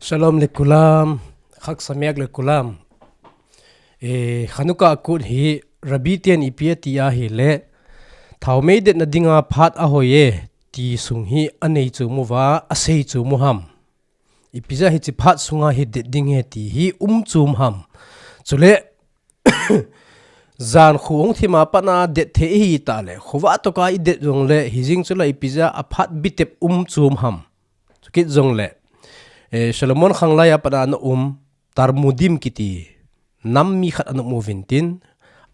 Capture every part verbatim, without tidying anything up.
Shalom lekulam, khak samek lekulam. E, Khanuka akut hi Rabi ten ipi ati ahile, thaomei detna dinga phat ahoi e, ti sung hi anei chu mu va, asei chu mu ham. Ipi ja hichi phat sunga hi det ding he ti hi um chu mu ham. Chule, jan khu hung thima pana det the ihi ta le, khuva toka i det jong le, hi jing chu la ipi ja a phat bitep um chu mu ham. Chukit jong le, e, Solomon khanglai a pana na um, Tarmudim kiti, nam mi khat ana um uvin tin,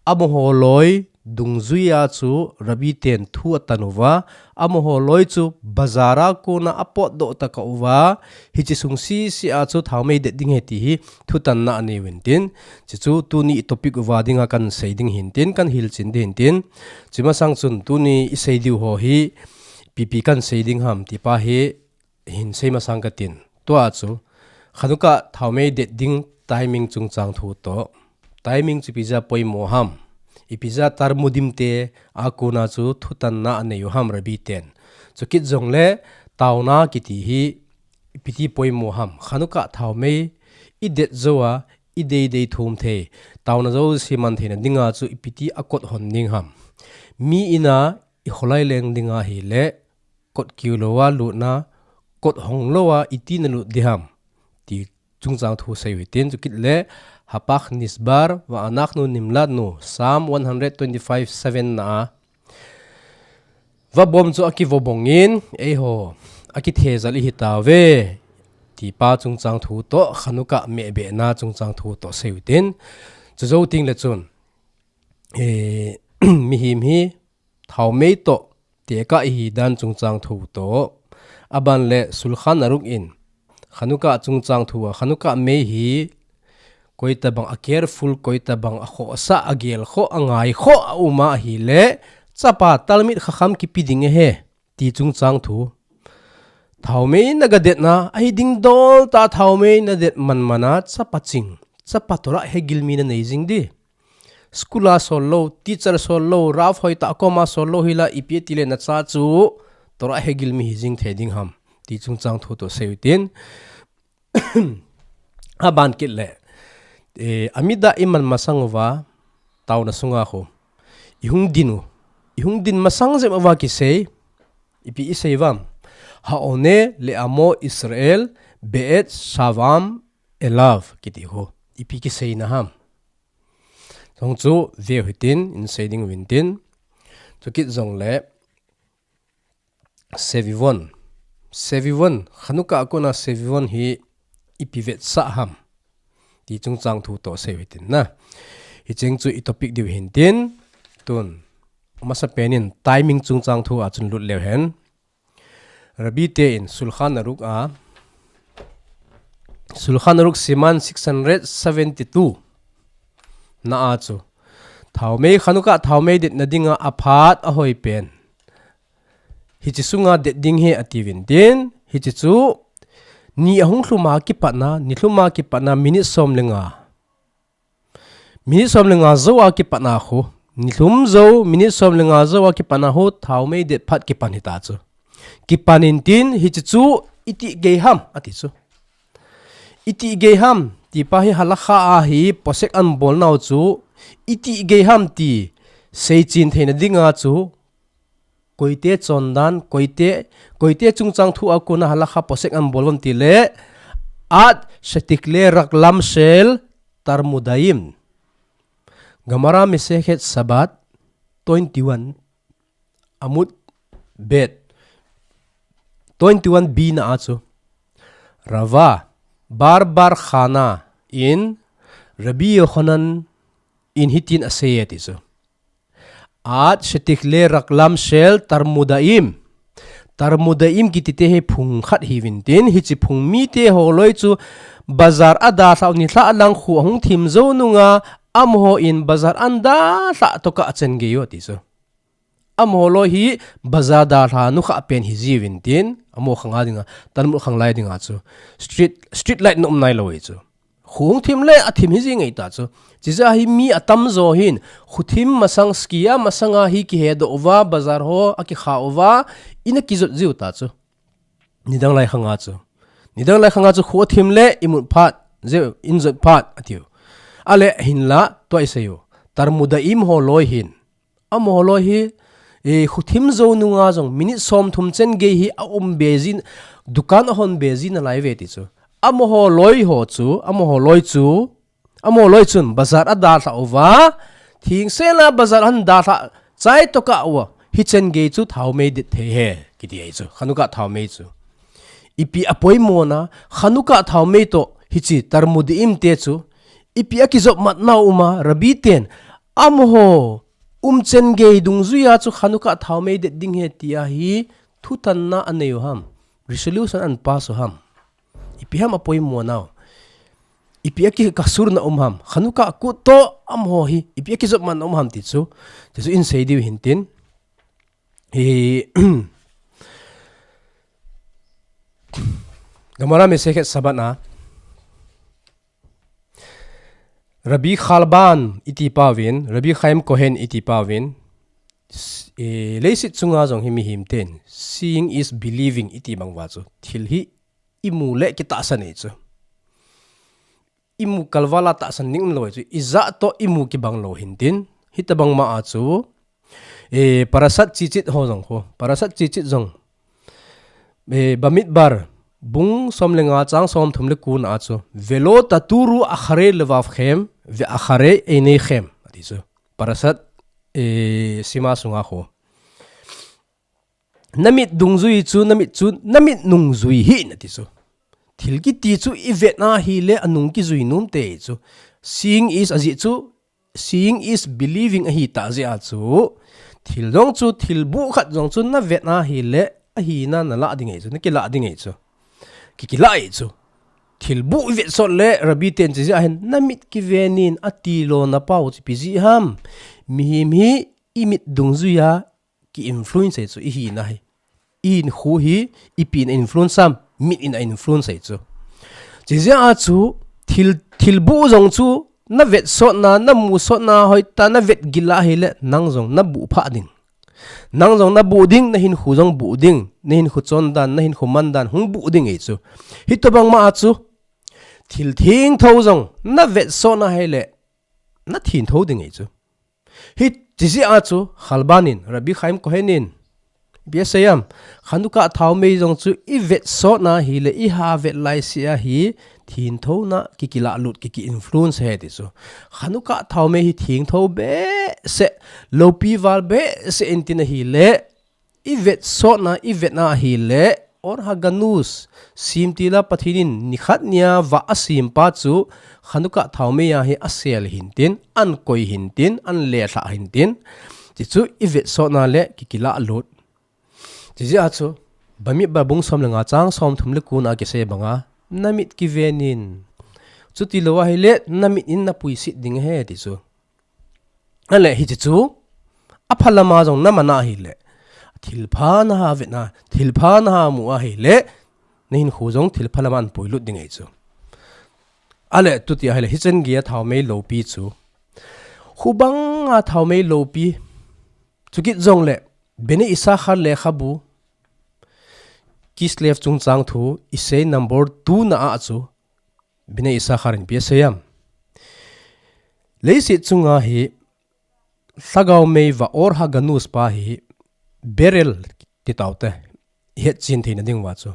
amaho loi dungjuia chu Rabi ten thu atan uva, amaho loi chu bazar a kona apot doh taka uva, hichi sung sisi a chu thaomei det ding he ti hi thutanna anei uvin tin, chi chu tuni i topic uva dinga kan sei ding hin tin, kan hilchin ding hin tin, chi masang chun tuni i sei diu ho hi pipi kan sei ding ham ti pa hi hin sei masang ka tin. Tua chu, Khanuka thaomei det ding timing chungchang thu to. Timing chu ipi ja poimo ham. Ipi ja Tarmudim te a kona chu thutanna anei u ham Rabi ten. Chukit jong le, taona kiti hi ipi ti poimo ham. Khanuka thaomei i det jo a, i dei dei thum thei. Taona jo si man theina dinga chu ipi ti a kot hon ding ham. Mi ina i kholai leng dinga hi le, kot kiu lo a lutna, kot hong lo a iti na lut di ham. Ti chungchang thu sei u hitin, chukit le, Hapach nishbar, va anachnu nimladnu, Psalm one hundred twenty-five seven na a. Va bom chu aki vo bongin, eiho, aki thejal ihi ta ve. Ti pa chungchang thu to, Khanuka meh be na chungchang thu to sei u hitin. Chu jo ting le chun. E, mihem hi, thaomei to, teka ihi dan chungchang thu to. Aban le Shulchan Aruch in, Khanuka chungchang thu a, Khanuka mei hi, koi tabang a careful, koi tabang a khohsah, a gel khoh, a ngai khoh, a um ahi le, chapa Talmid Chacham kipi ding e he, ti chungchang thu. Thaomei na ga det na, ahi ding dol ta thaomei na det man mana, chapa ching, chapa Torah hegilmi na nei jing di. School a sol lo, teacher sol lo, Rav hoi ta koma sol lo hi la ipi ti le na cha chu Torah hegilmi hi jing thei ding ham. Ti chungchang thu to sei u hitin. Aban kit le. E, amida i man masang uva, taona sunga khu. I hung din u. I hung din masang jep uva kisei. Ipi i sei vam. Ha'one le'amo Israel be'et shavam elav kiti khu. Ipi kisei na ham. Chong chu ve u hitin, in sei ding u hitin. Chukit jong le, Sevivon. Sevivon, Khanuka a kona Sevivon hi ipi vetsah ham. Ti chungchang thu to sei u hitin na. Hicheng chu i topic diu hin tin. Tun, masa penin timing chungchang thu a chun lut leu hen. Rabi te in Shulchan Aruch a, Shulchan Aruch siman six hundred seventy-two na a chu. Thaomei Khanuka thaomei det na dinga a phat a hoi pen. Hichi sunga det ding he ati u hitin, hichi chu ni ahung lhuma kipatna, ni lhuma kipatna minute som le nga. Minute som le nga jou a kipatna khu. Ni lhum jou, minute som le nga jou a kipatna khu, thaomei det phat kipan hita chu. Kipan in tin, hichi chu, iti gei ham, ati chu. Iti gei ham, ti pa hi halakha a hi, posek an bol nau chu, iti gei ham ti, sei chin theina dinga chu, koite chondan, koite, koite chungchang thu a kona halakha posek an bol vam ti le, ad shetikle raglam shel tarmudaim. Gemara Masechet Shabbat twenty-one, Amud Bet, twenty-one B na a chu. Rava, Bar Bar Chana in, Rabbi Yochanan in hitin asei e ti chu. Ad shetikle raglam shel tarmudaim. Tarmudaim kiti te hi phung khat hi u hitin, hichi phung mite ho loi chu bazar a dalha u ni lha lang khu ahung thim jou nunga amaho in bazar an dalha toka a chen gei u ti chu. Amaho loi hi bazar dalha nukha pen hi ji u hitin, amaho khanga dinga, Talmud khanglai dinga chu. Street, street light na um nai lo u chu. Khu hung thim le a thim hi ji ngai ta chu. Chija hi mi a tam jo hin, khu thim masang skia masanga hi kihe doh uva, bazar ho a kikha uva, in a kijot jiu ta chu. Nidang lai khanga chu. Nidang lai khanga chu kho thim le imut phat, je injot phat atiu. Ale hinla tua isei u. Tarmudaim ho loi hin. Amaho loi hi, e, khuthim jou nunga jong minute som thum chen gei hi a um be jin, dukan a hon be jin alai ve ti chu. Amaho loi ho chu, amaho loi chu, amaho loi chun bazar a dalha uva, thingse la bazar a dalha chai to kah uva, hichen gei chu thaomei det thei he, kiti ahi chu, Hanukkah thaomei chu. Ipi apoimo na, Hanukkah thaomei to, hichi Tarmudaim te chu, ipi akijop mat nau uma, Rabbi ten, amaho, umchen gei dungjuia chu Hanukkah thaomei det ding he tia hi thutanna anei u ham, resolution an pass u ham. Ipi ham apoimo nau. Ipi akikasurna um ham. Hanukkah kut to amaho hi. Ipi akijop mat na um ham ti chu. Ti chu in sei diu hin tin. Hi Gemara Masechet Shabbat na. Rabbi Chalban iti pauvin, Rabbi Chaim Cohen iti pauvin, s-, e, leiset chunga jong hi mihem ten, seeing is believing iti bang uva chu, thil hi imu le kitahsan ahi chu. Imu kalvala tahsan ding umlou ahi chu, ijat to imu kibang lou hin tin, hitabang ma a chu, E, Parashat Tzitzit ho jong kho. Parashat Tzitzit jong. E, Bamidbar, bung som le nga chang som thum le ko na a chu. Velo taturu acharei levavchem, ve acharei einechem. Ati chu. Parashat, e, Shema sunga kho. Namit dungjui chu, namit chu, namit nungjui hih in ati chu. Thil kiti chu i vet na hile anung kijui nom te chu. Seeing is ajeh chu, seeing is believing ahi tah jeh a chu, thil jong chu, thil buh khat jong chu na vet na hile, ahina na lah ding ahi chu, na kilah ding ahi chu. Ki, kilah ahi chu. Thil buh i vet sot le, Rabbi ten chi jeh a hin, na mit kiven in ati lou na pau chu ipi jeh ham. Mihem hi i mit dungjuia ki influence ahi chu, i hina hi. I hinkho hi, ipi in a influence ham, mit in a influence ahi chu. Chi jeh a chu, thil, thil buh jong chu, na vet sot na, na mu sot na, hoitah na vet gila hile, nang jong na buh phah ding. Nang jong na buh ding, na hinkho jong buh ding, na hinkho chon dan, na hinkho man dan, hung buh ding ahi chu. Hitabang ma a chu, thil thengtho jong, na vet sot na hile, na thengtho ding ahi chu. Hichi jeh a chu, Chalban in, Rabbi Chaim Cohen in, ipi asei ham, Hanukkah thaomei jong chu i vet sot na hile, i ha vet lai seh a hi, thengtho na ki, kilah lut ki, ki influence ahi ti chu. Hanukkah thaomei hi thengtho behseh, loupi val behseh in tin ahile, i vet sot na, i vet na hile, Or HaGanuz, semtil a Pathen in nikhat nia vah asem pa chu, Hanukkah thaomei a hi asel hin tin, ankoi hin tin, anlelhah hin tin. Ti chu i vet sot na le ki, kilah lut. Chi jeh a chu, Bamidbar bung som le nga chang som thum le ko na a kisei banga, na mit kiven in. Chuti lou ahile, na mit in na puisit ding ahi ti chu. Ale hichi chu, aphalam a jong na man a hile, thilpha na ha vet na, thilpha na ha mu a hile, na hinkho jong thilphalam a an puilut ding ahi chu. Ale tuti ahile, hichan gei a thaomei loupi chu. Hubang a thaomei loupi. Chukit jong le, Bnei Issachar lekhabu, Kislev chungchang thu, isei number two na a chu, Bnei Issachar in ipi asei ham. Leiset chunga hi lhagao mei vah Or HaGanuz pa hi barrel ti tau te, i hetchen theina ding uva chu.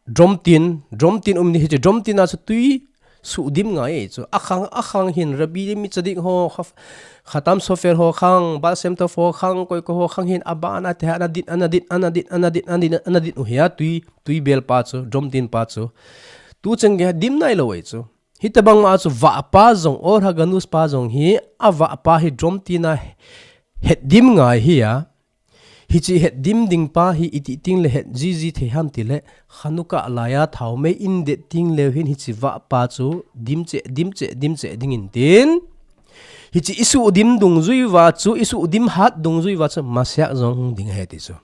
Drum tin, drum tin um ni hichi drum tin a chu tui suhdim ngai chu. Akhang, akhang hin Rabbi Mitzadik ho, Kha-, Khatam Sofer ho khang, Baal Shem Tov ho khang, koi koi ho khang hin aban a te ana din, ana din, ana din, ana din, ana din, ana din u hi a tui, tui bel pa chu, drum tin pa chu. Tuchan gei a dim nailou ahi chu. Hitabang ma chu vah pa jong, Or HaGanuz pa jong hi, avah pa hi drum tin a hetdim ngai hi a. Hichi hetdim ding pa hi iti ting le het jiji thei ham ti le, Hanukkah lai a thaomei in det ting leu hin hichi vah pa chu dim cheh, dim cheh, dim cheh ding in tin. Hichi i suhdim dungjui uva chu, i suhdim hat dungjui uva chu, Mashiach jong hung ding ahi ti chu.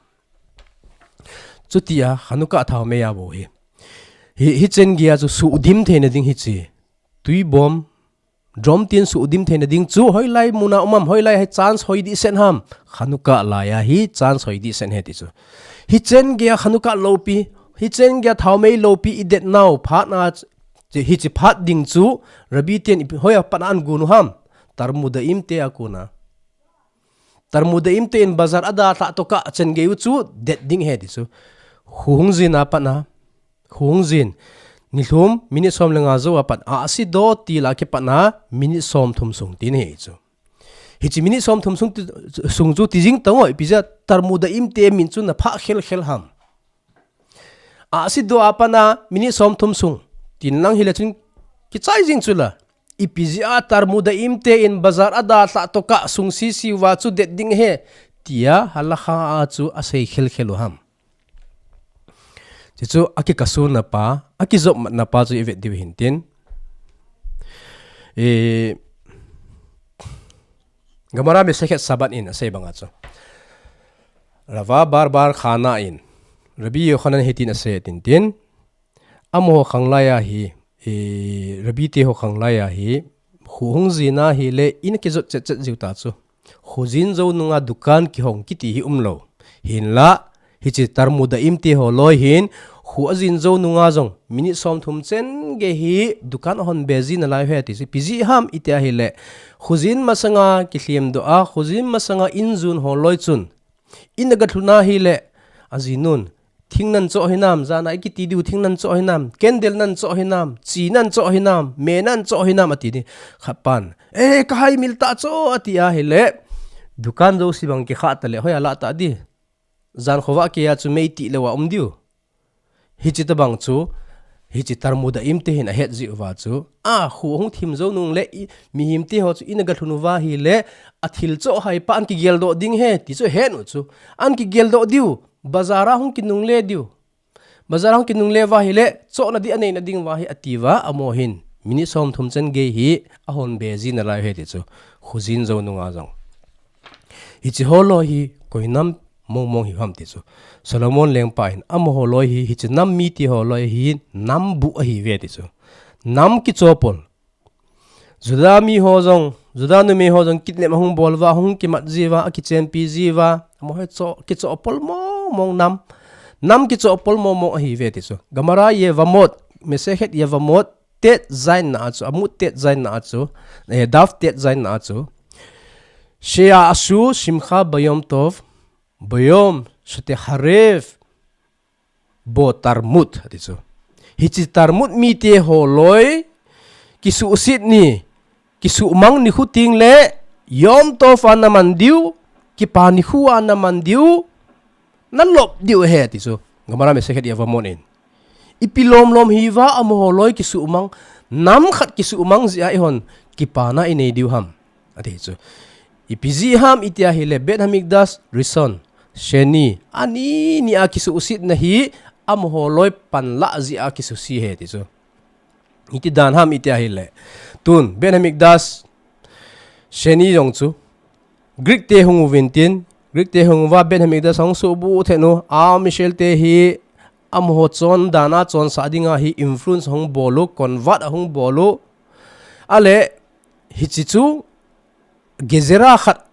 Chuti a, Hanukkah thaomei a bou hi. Hi, hichan gei a chu suhdim theina ding hichi. Tuibom, drum tin suhdim theina ding chu, hoilai mun a um ham, hoilai hi chance hoi dehset ham. Hanukkah lai a hi chance hoi dehset ahi ti chu. Hichan gei a Hanukkah loupi, Hicheng geiya thaomei loupi idet nau phat na, hiche phat ding chu Rabbi ten hoiya pat a agon u ham? Tarmudaim te a kon a. Tarmudaim te in bazar adalhah tokah chen gei u chu det ding ahi ti chu. Kho hung jin a pat na, kho hung jin, nilhum minute som le nga jou a pat, Asido til a kipat na minute som thum sung tin ahi chu. Hiche minute som thum sung chu tijing tang o, ipi jeh a Tarmudaim te min chu na phah khel khel ham? Asido a pat na minute som thum sung tin lang hile chun kichai jing chu la. Ipi jeh a Tarmudaim te in bazar adalhah tokah sung sisi uva chu det ding ahi, tia halakha a chu asei khel khel u ham? Chuchu akikasuna pa, akijopmatna pa chu ivet diu hin tin. Gemara Masechet Shabbat in asei banga chu, Rava bar bar Chana in Rabbi Yochanan hitin asei tin tin. Amaho khanglai a hi, Rabbi te ho khanglai a hi, kho hung jin a hile in akijot chet chet jiu ta chu. Kho jin jou nunga dukan kihong kiti hi umlou. Hinla, hiche Tarmudaim te ho loi hin, kho ajin jou nunga jong minute som thum chen gei hi dukan ahon be ji nalai ahi ti chu. Ipi jeh ham iti a hile, kho jin masanga kilhem doh a, kho jin masanga in jun ho loi chun, in aga lhun a hile, ajinun, thing nan choh hinam, jan a ikiti diu thing nan choh hinam, candle nan choh hinam, chi nan choh hinam, me nan choh hinam ati di. Khat pan, e, kahai mil ta chu ati a hile, dukan jouse bang kikha ta le hoiya lah ta di? Jan khovah keiya chu mei ti lou a um diu. Hiche tabang chu, hiche Tarmudaim te hin ahet jiu va chu, a, kho hung thim jou nung le mihem te ho chu in aga lhun uva hile, athil choh hai pa an kigel doh ding ahi ti chu ahet u chu. An kigel doh diu, bazar a hung kinungle diu. Bazar a hung kinungle uva hile, chohna di anei na ding uva hi ati uva, amaho hin minute som thum chen gei hi ahon be ji nalai ahi ti chu. Kho jin jou nunga jong. Hiche ho loi hi koi nam mong mong hiu ham ti chu. Solomon lengpa in amaho loi hi, hiche nam mite ho loi hi nam buh ahiuve ti chu. Nam kichopol. Juda mi ho jong, Juda numei ho jong kidnap ahung bol uva, ahung kimat ji uva, akichenpi ji uva, amaho hi cho, kichopol mong mong nam. Nam kichopol mong mong ahiuve ti chu. Gemara Yevamot, Masechet Yevamot, tet zain na a chu, Amud tet zain na a chu, eh, Daf tet zain na a chu. Shea asu shimcha bayom tov, bayom sheteharev bo tarmud, ati chu. Hiche tarmud mite ho loi, kisuhset ni, kisuhmang nikho teng le, yom tov a naman diu, kipa nikho a naman diu, nalop diu ahi, ati chu. Gemara Masechet Yevamot in. Ipi lom lom hiuva amaho loi kisuhmang, nam khat kisuhmang jeh a eihon kipana inei diu ham, ati chu. Ipi jeh ham iti a hile, Beit Hamikdash Rishon, Sheni, ani ni a kisuhsetna hi amaho loi panlah jeh a kisuhse ahi ti chu. Iti dan ham iti a hile, tun Beit Hamikdash Sheni jong chu Greek te hung uvin tin, Greek te hung uva Beit Hamikdash ahung suhbuh thet u, Am Israel te hi amaho chondan a chonsah dinga hi influence ahung bol u, convert ahung bol u. Ale, hiche chu Gezerah khat,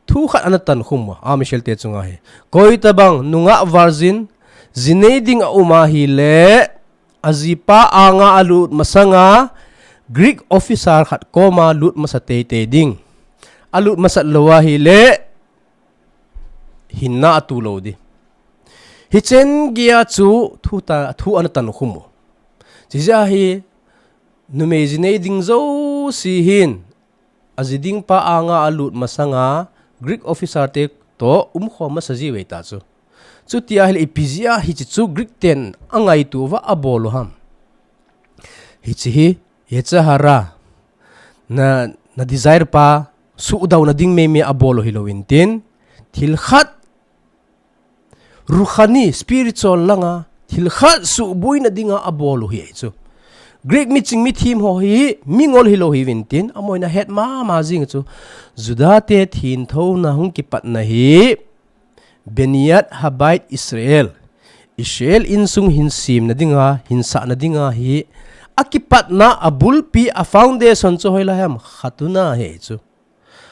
thu khat ana tankhum u, Am Israel te chunga hi. Koi tabang nungah virgin, ji nei ding a um a hile, ajipa anga alut masanga, Greek officer khat koma lut masa teitei ding. Alut masat lou a hile, hinna atu lou di. Hichen geiya chu thu ta, thu ana tankhum u. Chijeh a hi, numei ji nei ding jouse hin, aji ding pa anga alut masanga, Greek officer te toh umkhom masa jiuve ta chu. Chuti a hile ipi jeh a hiche chu Greek ten angaito uva abol u ham? Hiche hi, yetzer hara, na, na desire pa, suhdouna ding meimei a abol u hilou in tin, thil khat, ruhani, spiritual langa, thil khat suhbuina dinga abol u ahi chu. Greek miching mithem ho hi, mingol hilou hiuvin tin, amaho in ahet mama jing chu. Juda te thinthouna hung kipatna hi, Beniat Habait Israel. Israel insung hin semna dinga, hin sahna dinga hi, akipatna, abulpi, a foundation chu hoilai ham, Khatuna ahi chu.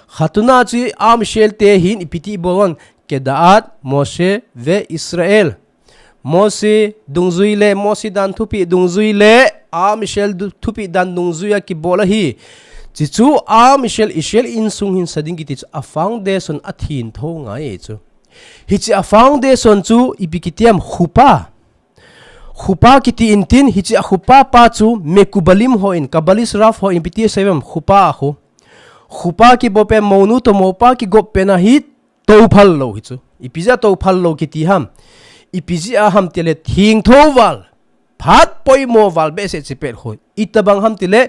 Khatuna chu Am Israel te hin ipi ti bol un, Kedat Moshe ve Israel. Mose dungjui le, Mose dan thupeh dungjui le, a Israel thupeh dan dungjui a kibol ahi. Chuchu a Israel, Israel insung hinsa ding kiti chu a foundation a thengtho ngai chu. Hiche a foundation chu ipi kiti ham, khupa. Khupa kiti intin, hiche a khupa pa chu Mekubalim hon, Kabbalist Rav hon ipi ti asei ham, khupa a khu. Khupa kibol pen, monu toh mopa kigop pen a hi tophal lou hi chu. Ipi jeh a tophal lou kiti ham. Ipi jeh a ham tile thengtho val. Phat poimo val behseh chi pet khu. Itobang ham tile,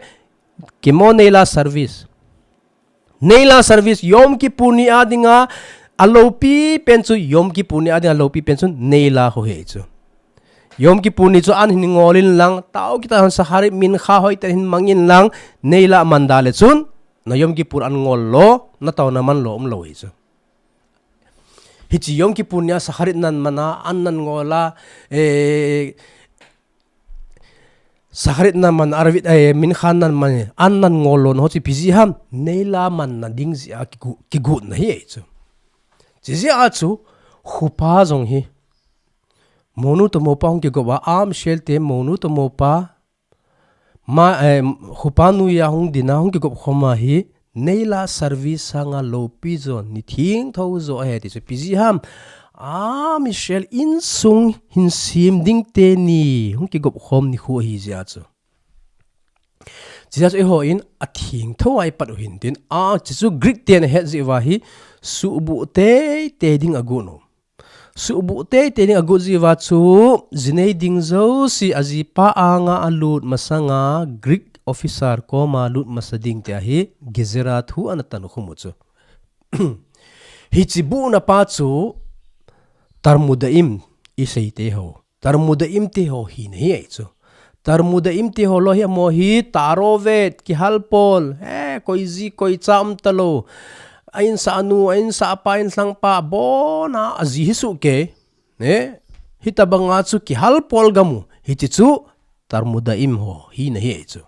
kimo neila service. Neila service Yom Kippur ni a dinga, a loupi pen chu Yom Kippur ni a dinga loupi pen chu neila khu hi chu. Yom Kippur ni chu an hin ngol in lang, tao kita han Shacharit Mincha hoitah in hin mang in lang, neila man da le chun, na Yom Kippur an ngol lou, na taona man lou um lou hi chu. Hiche Yom Kippur ni a Shacharit nan man a, an nan ngol a, eh, Shacharit nan man, Arvit, eh, Mincha nan man, an nan ngol lou na ho chu ipi jeh ham, neila man na ding jeh a kigu-, kigot na hi chu. Chuti jeh a chu, khupa jong hi. Monu toh mopa hung kigop a, a Israel te monu toh mopa, ma, eh, khupa noiya hung din a hung kigop khom a hi, neila service sanga loupi jo, ni thengtho jo ahi ti chu ipi jeh ham. A Israel insung hin sem ding teni hung kigop khom nikho ahi jeh a chu. Chuti jeh a chu eihon a thengtho a ipat u hintin, a chuchu Greek ten ahet jeh uva hi suhbuh teitei ding agot u. Suhbuh teitei ding agot jeh uva chu, jinei ding jouse ajipa anga alut masanga Greek officer koma lut masa ding tia hi Gezerah thu ana tankhum u chu. Hiche buhna pa chu Tarmudaim isei te ho. Tarmudaim te ho hi na hi ahi chu. Tarmudaim te ho loi hi amaho hi tarovet, kihalpol, eh, koi ji, koi cha um talou. A insahnu, a insahpa, inlhangpa, abona, aji hi suh kei. Eh, hitobanga chu kihalpol gam u. Hiche chu Tarmudaim ho hi na hi ahi chu.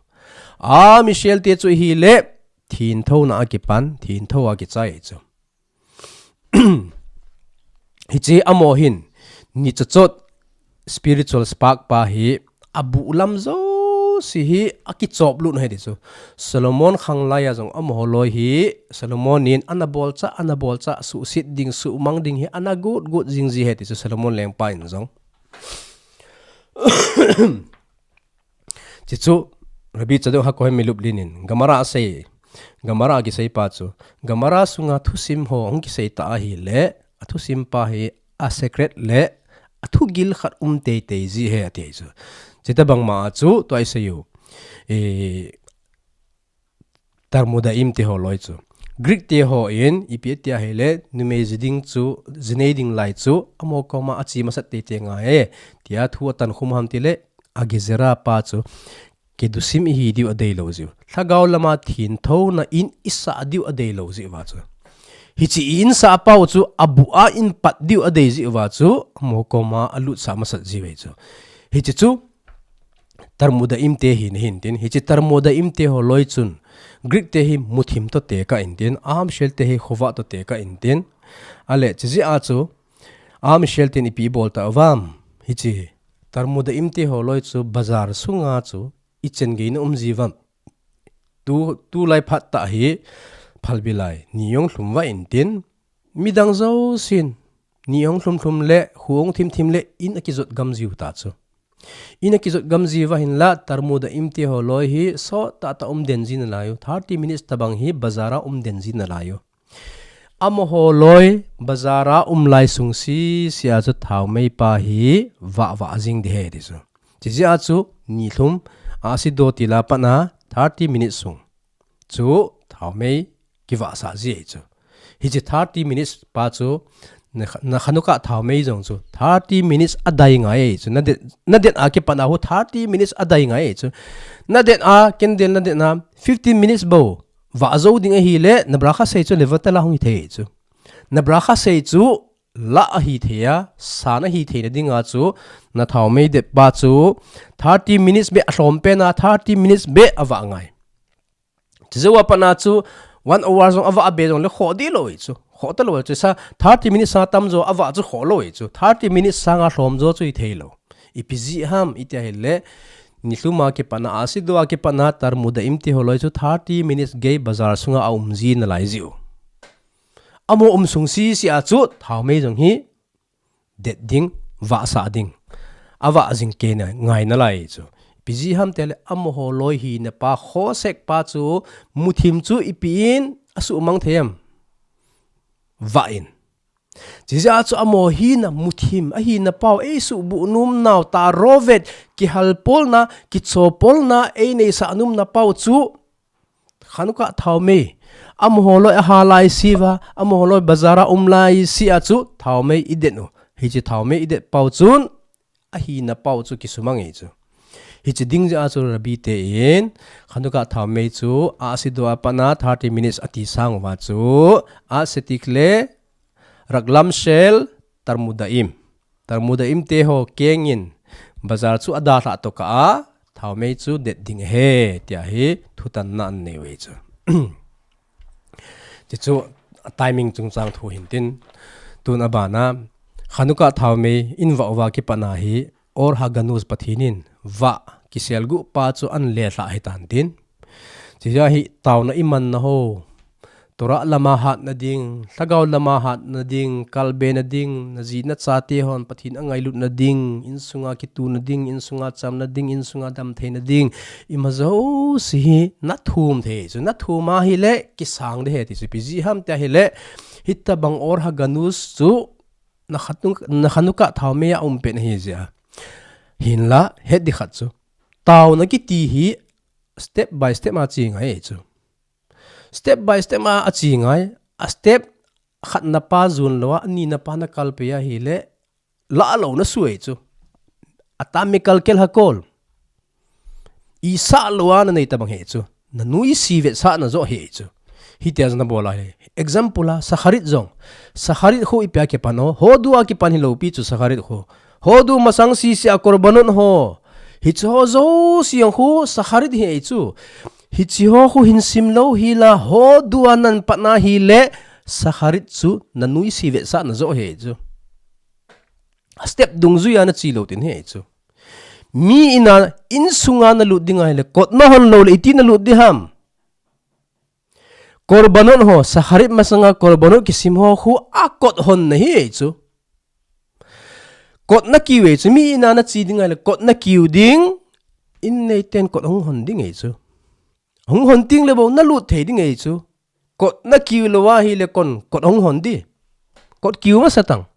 A Israel te chu hile, thengthona a kipan, thengtho a kichai ahi chu. Hiche amaho hin, ni chotchot spiritual spark pa hi, abuh lam jouse hi, akichop lut u ahi ti chu. Solomon khanglai a jong amaho loi hi, Solomon in ana bolcha, ana bolcha, suhset ding, suhmang ding hi, ana got, got jing ji ahi ti chu Solomon lengpa in jong. Chuchu, Rabbi Tzadok HaKohen MeLublin in, Gemara asei, Gemara a kisei pa chu, Gemara sunga thusim ho hung kisei ta ahile, a thusim pa hi a secret le, a thugil khat um teitei ji ahi ati chu. Chutobang ma a chu, tua isei u, eh, Tarmudaim te ho loi chu. Greek te hon, ipi ati ahile, numei ji ding chu, jinei ding lai chu, amaho koma ache masat teitei ngai e, tia thu atankhum u ham tile, a Gezerah pa chu, Kiddushim ihi diu adei lou jiu. Lhagao lama thengthona in isah diu adei lou jiu va chu. Hiche i insah pau chu, abuh a in pat diu adei jiu va chu, amaho koma alutsah masat jiu ve chu. Hiche chu, Tarmudaim te hi nahin tin, hiche Tarmudaim te ho loi chun, Greek te hi muthim toh tekah in tin, Am Israel te hi khovah toh tekah in tin. Ale, chujeh a chu, Am Israel ten ipi bol tauvam, hiche Tarmudaim te ho loi chu, bazar sunga chu, ichen gei na um jiuvam. Tu, tulai phat tah hi, phalbi lai, ni jong lhum vah in tin, midang jousen, ni jong lhum lhum le, kho jong thim thim le, in akijot gam jiu ta chu. In akijot gam jiu va hinlah, Tarmudaim te ho loi hi, sot tah tah um den ji nalai u, thirty minutes tobang hi, bazar a um den ji nalai u. Amaho loi, bazar a um lai sung sese a chu thaomei pa hi, vah vah jing ding ahi ti chu. Chujeh a chu, ni lhum, a sido til a pat a, thirty minutes sung. Chu, thaomei, kivah sah ji ahi chu. Hiche thirty minutes pa chu, na, na Chanukah thaomei jong chu, thirty minutes adai ngai ahi chu. Na det, na det a kipat a hu thirty minutes adai ngai ahi chu. Na det a, candle na det a, fifteen minutes bou. Vah jou ding ahile, na bracha sei chu levatel a hung hi thei ahi chu. Na bracha sei chu, la ahi thei a, san ahi theina dinga chu, na thaomei det pa chu, thirty minutes beh alhom pen a, thirty minutes beh avah ngai. Chujou a pat a chu, one hour jong avah be jong le khoh dih lou ahi chu. Khoh talou chu sa thirty minutes sang tamjo avah chu khoh lou e chu. Thirty minutes sanga lhomjo chu ithei lou. Ipi jeh ham iti ahile, nilhuma kipatna, ahsi doh a kipatna Tarmudaim ti holoi chu thirty minutes gei bazar sunga aum ji nalai jiu. Amaho um sung sisi a chu thaomei jong hi det ding, vahsah ding. Avah jing kei ngai nalai chu. Ipi jeh ham tile amaho loi hina pa, khosek pa chu muthim chu ipi in asuhmang thei em? Vah in. Chijeh a chu amaho hina muthim, ahina pau, eisuhbuh nomnau, tarovet, kihalpolna, kichopolna, eineisah nomna pau chu Khanukah thaomei. Amaho loi aha laisi uva, amaho loi bazar a um laisi a chu thaomei idet u. Hiche thaomei idet pau chun, ahina pau chu kisumang e chu. Hiche ding jeh a chu Rabbi te in, Khanukah thaomei chu, ahsi doh a patna thirty minutes ati sang uva chu, ahsi tik le, Raglam shel Tarmudaim. Tarmudaim te ho kengin bazar chu adalhah tokah a, thaomei chu det ding ahi, tia hi thutanna anei uve chu. Chuchu timing chungchang thu hintin, tun abana, Khanukah thaomei in vah uva kipatna hi, Or HaGanuz Pathen in vah kiselguh pa chu anlelhah ahitan tin. Chijeh a hi taona imanna ho, Torah lama hatna ding, lhagao lama hatna ding, kalbe na ding, naji nachate hon Pathen angailutna ding, insunga kituna ding, insunga chamna ding, insunga damtheina ding, ima jouse hi nathum thei chu, nathum ahile kisang ding ahi ti chu, ipi jeh ham tia ahile, hitabang Or HaGanuz chu na Khanukah thaomei a um pen ahi jeh a. Hinla, het ding khat chu, taona kiti hi step by step a che ngai chu. Step by step a, ache ngai, a step khatna pa jon lou a, anina pa nakalpeh ahile, lah lou nasuh e chu. Ata mekalkel hakol. Isah lou a nanei tabang ahi chu. Nanuisat vetsahna joh ahi chu. Hitia jong nabol a hi. Example a, Shacharit jong. Shacharit khu ipi a kipan o. Hodu a kipan hilou pi chu Shacharit khu. Hodu masang sese a korbanot ho. Hiche ho jouse jong khu Shacharit ahi chu. Hiche ho khu hin sim lou hila hodu a napan ahile Shacharit chu nanuisat vetsahna joh ahi chu. Step dungjui a nache lou tin ahi chu. Mi in a, insunga nalut ding ahile, kot nahon lou le, iti nalut ding ham. Korbanot ho, Shacharit masanga korbanot kisim ho khu, akot honna ahi chu. Kot nakiu e chu, mi in a nache ding ahile, kot nakiu ding, in neiten kot hung hon ding e chu. Hung hon teng le bou, nalut thei ding e chu. Kot nakiu lou ahile kon, kot hung hon ding. Kot kiu masa tang.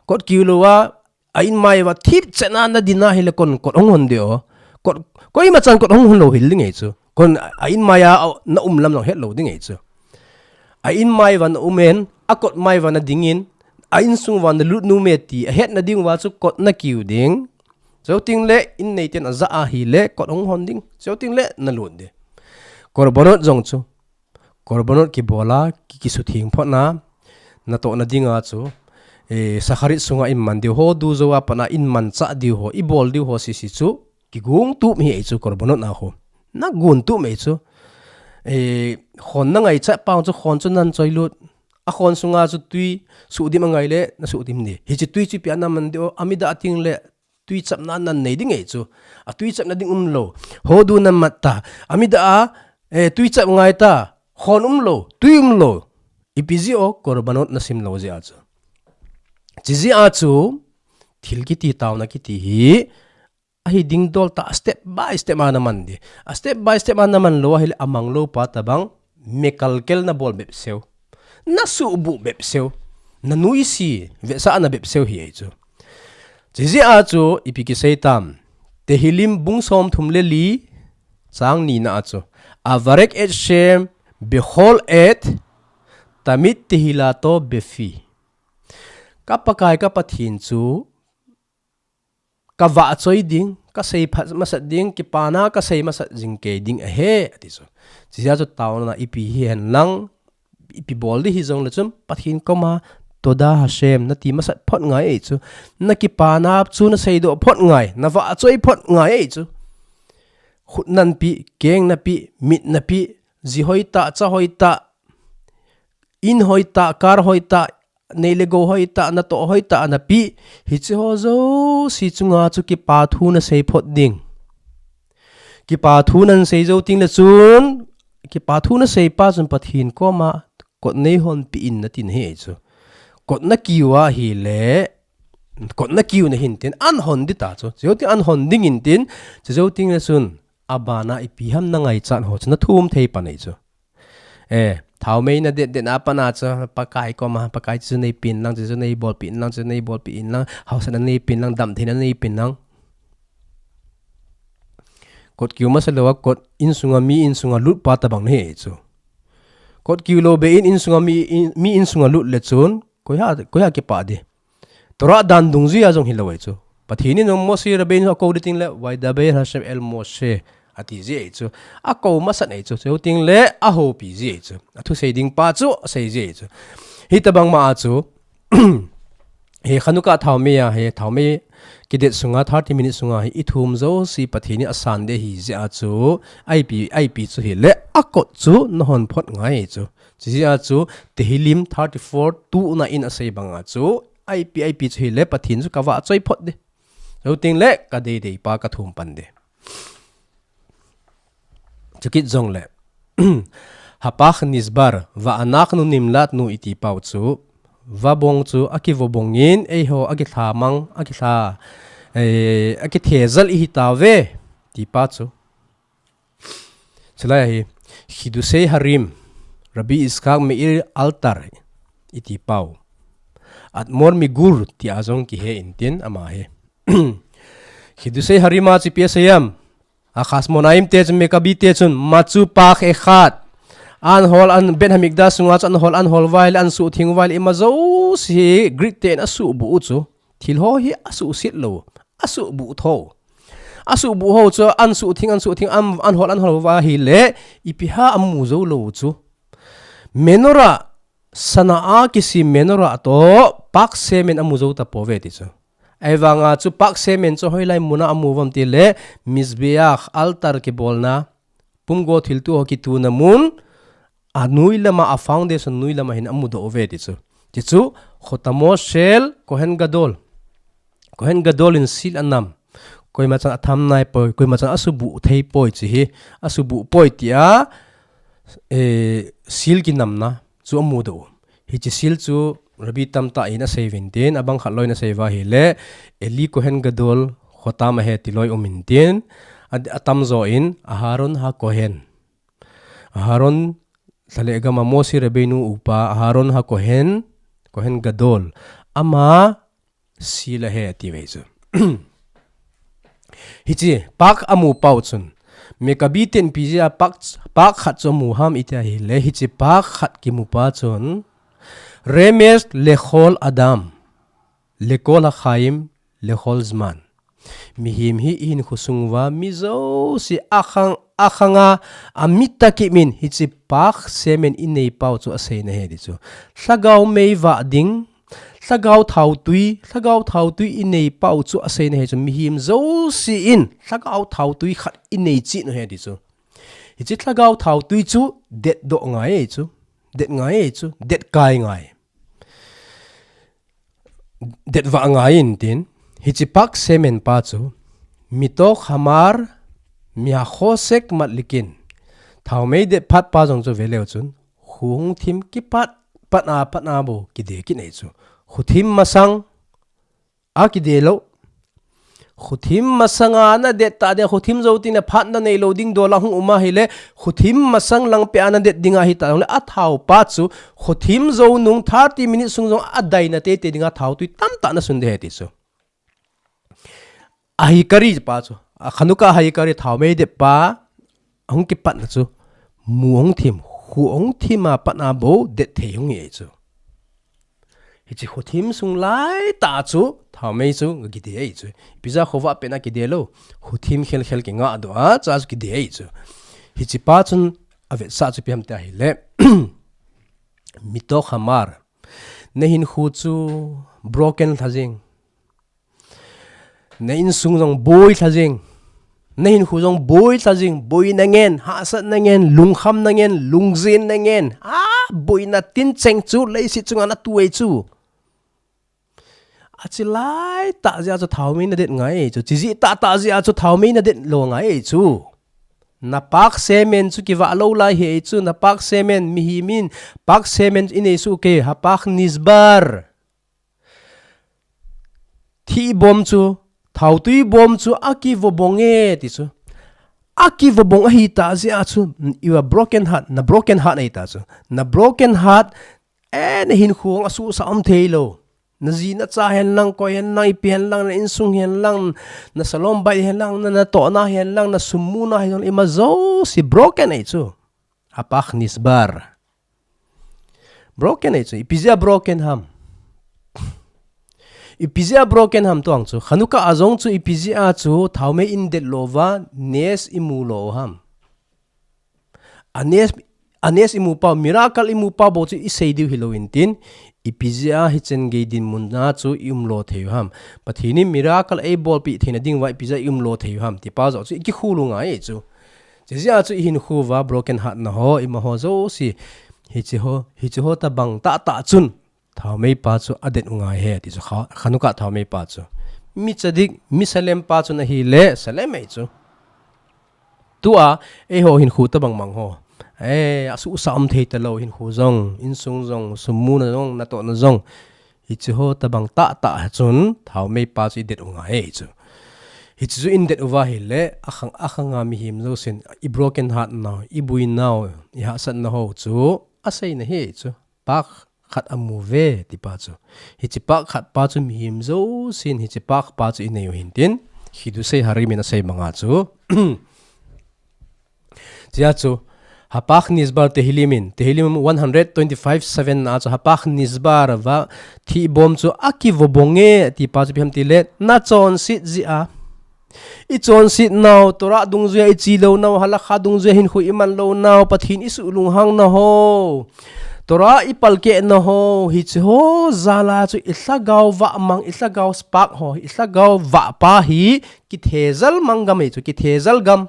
Kot kiu lou a, a inmai uva thipchet a nadin ahile kon, kot hung hon ding o. Kot, koima chan kot hung hon lou hel ding e chu. Kon a inmai a, naum lam jong het lou ding e chu. A inmai uva naum in, akot mai uva nading in, a insung uva nalut nom e ti, ahetna ding uva chu kot nakiu ding. Chuteng le, in neiten aja ahile, kot hung hon ding. Chuteng le, nalut ding. Korbanot jong chu. Korbanot kibol a, ki, kisutheng phot na, natohna dinga chu, eh, Shacharit sunga iman diu ho, hodu jou a pat a iman chah diu ho, ibol diu ho sese chu, kigong tup ahi chu korbanot a khu. Nagong tup ahi chu, eh, khon nangaichat pa chu khon chu nanchoi lut, akhon sunga chu tui suhdim angai le, nasuhdim ding. Hiche tui chu ipi a naman diu, amidah teng le, tui chapna nanei ding e chu. A tui chapna ding umlou. Hodu namat ta. Amidah a, eh, tui chap ngai ta. Khon umlou. Tui umlou. Ipi jeh o, korbanot nasim lou jeh a chu. Chijeh a chu, thil kiti taona kiti hi, ahi ding dol tah, step by step a naman ding. A step by step a naman lou ahile amang lou pa tabang, mekalkel nabol bep seu. Nasuhbuh bep seu. Nanuisat vetsahna bep seu ahi chu. Chijeh a chu ipi kisei tam. Tehillim bung somthum le li chang nina a chu. Avarech et Shem bechol עת תמיד תהילתו בפי. Ka Pakai ka Pathen chu kavahchoi ding, kasei phat masat ding, kipana kasei masat jing kei ding ahi, ati chu. Chijeh a chu taona ipi hihen lang, ipi bol ding hijong le chun, Pathen koma, Toda Hashem, nati masat phot ngai e chu. Nakipana chu naseidoh phot ngai, navahchoi phot ngai e chu. Khut napi, keng napi, mit napi, ji hoi tah, cha hoi tah, In hoitah, car hoitah, nei le gou hoitah, natoh hoitah napi, hiche ho jouse chunga chu kipa thu nasei phot ding. Kipa thu nasei jou tengle chun, kipa thu nasei pa chun Pathen koma kot neihonpeh in nati nahi chu. Kot nakiu ahile, kot nakiu nahin tin, an hon ding ta chu. Chujou teng an hon ding in tin, chujou tengle chun, abana ipi ham nangaichat ho chu nathum thei pan ahi chu. Eh, thaomei nadet det na pat a chu, Pakai koma, Pakai chu neipen lang, chu neibolpeh in lang, chu neibolpeh in lang, haosatna neipen lang, damtheina neipen lang. Kot kiu masa louva, kot insunga mi insunga lut pa tobang nahi chu. Kot kiu lou be in insunga mi, in, mi insunga lut le chun, koiham, koiham kipah ding. Torah dan dungjuia jong hilou ahi chu. Pathen in jong Moshe Rabbeinu akou ding tengle, Vayedaber Hashem el Moshe, ati ji ahi chu. Akou masat ahi chu. Chujou tengle, ahoupi ji ahi chu. Athusei ding pa chu, asei ji ahi chu. Hitobang ma a chu, hi Chanukah thaomei a, hi thaomei kidet sunga, thirty minutes sunga, hi ithum jouse Pathen in asan ding ahi jeh a chu, ipi, ipi chu hile, akot chu nahon phot ngai ahi chu. Chujeh a chu, Tehillim thirty-four two na in asei banga chu, ipi, ipi chu hile, Pathen chu kavahchoi phot ding. Jou tengle, kadei dei pa kathum pan ding. Chukit jongle. Hapach nishbar, ve'anachnu nimlatnu iti pau chu. Vabong chu, akivo bong in, eiho, akilha mang, akilha, eh, akithejal ihi tauve, ti pa chu. Chulai a hi, Chidushei Harim, Rabbi Yitzchak Meir Alter, iti pau. Admor miGur, tia jong kihe in tin ama hi. Chidushei Harim a chu ipi asei em. Achashmonaim te chun, Maccabi te chun, machu pach echad. An hol an Beit Hamikdash sunga chu an hol, an hol uva ahile, an suhtheng uva ahile, ima jouse hi Greek ten asuhbuh u chu. Thil ho hi asuhset lou, asuhbuh tho. Asuhbuh ho chu an suhtheng, an suhtheng, an, an hol, an hol uva ahile, ipi ham amu jou lou chu. Menorah, sana a kisem menorah toh, pach shemen amu jou tapouve ti chu. Ahivanga chu pach shemen chu hoilai muna amu uvem tile, mizbeach, altar kibolna, pumgo thilto ho kituna mun, anoi lama, a foundation noi lama hin amudoh uve ti chu. Ti chu, Chotamo shel Kohen Gadol. Kohen Gadol in seal anam. Koima chan atham nai poi, koima chan asuhbuh thei poi chu hi, asuhbuh poi tia, eh, seal kinamna chu amudoh u. Hiche seal chu Rabbi tamtah in asei uvin tin, abang khat loi in asei uva ahile, Eli Kohen Gadol Chotam ahi ti loi um in tin, a, atamjo in Aharon HaKohen. Aharon, lha le gam a Moshe Rabbeinu upa, Aharon HaKohen, Kohen Gadol. Ama seal ahi ati uve chu. Hiche, pach amu pau chun. Maccabi ten ipi jeh a pach, pach khat chu amu ham iti ahile, hiche pach khat kimu pa chun. Remez lechol adam, lekol hachaim, lechol zman. Mihem hi ihinkho sung uva, mi jouse akhang, akhang a, amit a kimin, hiche pach shemen inei pau chu aseina ahi ti chu. Lhagao mei vah ding, Lhagao thaotui, lhagao thaotui inei pau chu aseina ahi chu, mihem jouse in lhagao thaotui khat inei cheh u ahi ti chu. Hiche lhagao thaotui chu detdoh ngai ahi chu, det ngai ahi chu, det kai ngai. Det vah ngai in tin, hiche pach shemen pa chu, mitoch hamar, mihachosek madlikin, thaomei det phat pa jong chu veleu chun, kho hung thim kipat, pat a, pat a bou kide kit ahi chu. Kho thim masang, a kide lou. Kho thim masang a nadet tah ding, kho thim jou tengle phat nanei lou ding dol a hung um ahile, kho thim masang lang peh a nadet ding ahi tah jongle, athao pa chu, kho thim jou nung thirty minutes sung jong adaina teitei dinga thaotui tamtah nasun ding ahi ti chu. A hikari pa chu, a Chanukah hikari thaomei det pa, ahung kipatna chu, mu ahung thim, kho ahung thim a pat a bou det thei hung hi ahi chu. Hiche kho thim sung lai tah chu, thaomei chu kide ahi chu. Ipi jeh a khovah pet a kide lou, kho thim khel khel kingah doh a, cha chu kide ahi chu. Hiche pa chun avetsah chu ipi ham tia ahile. Mitoch hamar. Nahinkho chu broken lha jeng. Na insung jong boi lha jeng. Nahinkho jong boi lha jeng. Boina ngen, hahsatna ngen, lungkhamna ngen, lungjenna ngen. A, boina tincheng chu leiset chunga na tu ei chu. Achi lai tah jeh a chu thaomei na det ngai ei chu. Chi jeh tah tah jeh a chu thaomei na det lou ngai ei chu. Na pak semen chu kivah lou lai hi ei chu. Na pak semen mihem in pak semen i nei su ke, ha pak nisbar. Thih bom chu, thaotui bom chu a kivobong e ti chu. A kivobong ahi tah jeh a chu, you are broken heart, na broken heart ahi tah chu. Na broken heart, eh, na hinkho a suhsah um thei lou. Na ji na cha hen lang, koi hen lang, ipi hen lang, na insung hen lang, na shalom bait hen lang, na, na tohna hen lang, na sum muna hen lang, ima jouse broken ahi chu. Ha pak nisbar. Broken ahi chu. Ipi jeh a broken ham. Ipi jeh a broken ham tua chu. Chanukah a jong chu ipi jeh a chu thaomei i det lou va, nes i mu lou ham. A nes, a nes i mu pau, miracle i mu pau bou chu i sei diu hilou in tin. Ipi jeh a hichen gei dinmun a chu i um lou thei u ham. Pathen in miracle ei bolpeh theina ding va ipi jeh a i um lou thei u ham. Ti pa joh chu i kikhol u ngai chu. Chi jeh a chu i hinkho va broken heart na ho, ima ho jouse. Hichi ho, hichi ho tabang tah tah chun. Thaomei pa chu a det u ngai e, ti chu kha, Chanukah thaomei pa chu. Mi tzadik, mi salem pa chu na hi le, salem ei chu. Tua, ei ho hinkho tabang mang ho. Eh, a suhsah um thei ta lou hinkho jong, insung jong, sum muna jong, na tohna jong. Hichi ho tabang tah tah chun, thaomei pa chu i det u ngai e chu. Hichi chu i det u va hi le, a khang, a khang a mihem jousen, i broken heart nau, i bui nau, i hahsat na ho chu, a sei na hi chu. Pak khat a mu ve, ti pa chu. Hichi pak khat pa chu mihem jousen, hichi pak pa chu i nei u hin tin. Hidu sei harim in a sei banga chu. Chia chu. Ha pak nisbar Tehillim in. Tehillim one hundred twenty-five seven a chu. Ha pak nisbar va thih bom chu a kivobong e, ti pa chu ipi ham ti le. Na chonset jeh a. I chonset nau, Torah dungjuia i chi lou nau, Halakha dungjuia hinkho i man lou nau, Pathen i suh lunghang na ho. Torah i palkeh na ho, hichi ho jal a chu i lhagao vah mang, i lhagao spark ho, i lhagao vah pa hi, kithejal mang gam ei chu, kithejal gam.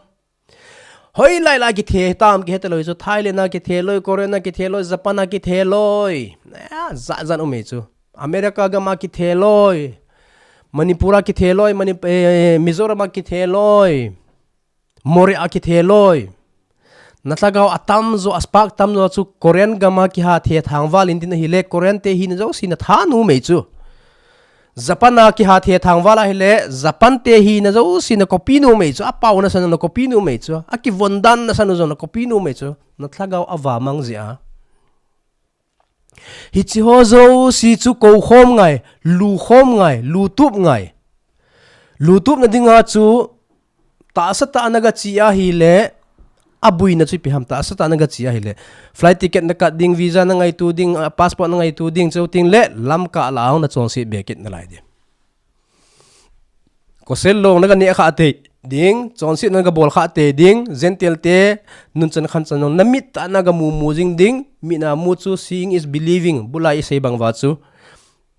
Hoilai lai kithe tam, kihe ta lou chu, Thailand a kithe loi, Korea a kithe loi, Japan a kithe loi. Eh, jat jat um ei chu. America gam a kithe loi. Manipur a kithe loi, Manip-, eh, Mizoram a kithe loi. Moreh a kithe loi. Na lhagao a tamjo, a spark tamjo chu Korean gam a kiha the thangval in tin ahi le, Korean te hina jouse na tha nom ei chu. Japan a kiha the thangval ahi le, Japan te hina jouse na copy nom ei chu. A pao na san na copy nom ei chu. A kivon dan na san jong na copy nom ei chu. Na lhagao a vah mang jeh a. Hichi ho jouse chu kou khom ngai, lu khom ngai, lu tup ngai. Lu tup na dinga chu tahsa tah na ga chi ahi le, a buina chu ipi ham tahsa tah na ga chi ahi le. Flight ticket na kat ding, visa na ngaitu ding, ah, passport na ngaitu ding, cheu ting le, Lamka lah a hung na chonset be kit na lai ding. Kosel long na ga neh kha tei ding, chonset na ga bol kha tei ding, Gentile te nunchan khanchan jong na mit tah na ga mu mu jing ding, mit na mu chu seeing is believing, bulai i sei bang va chu.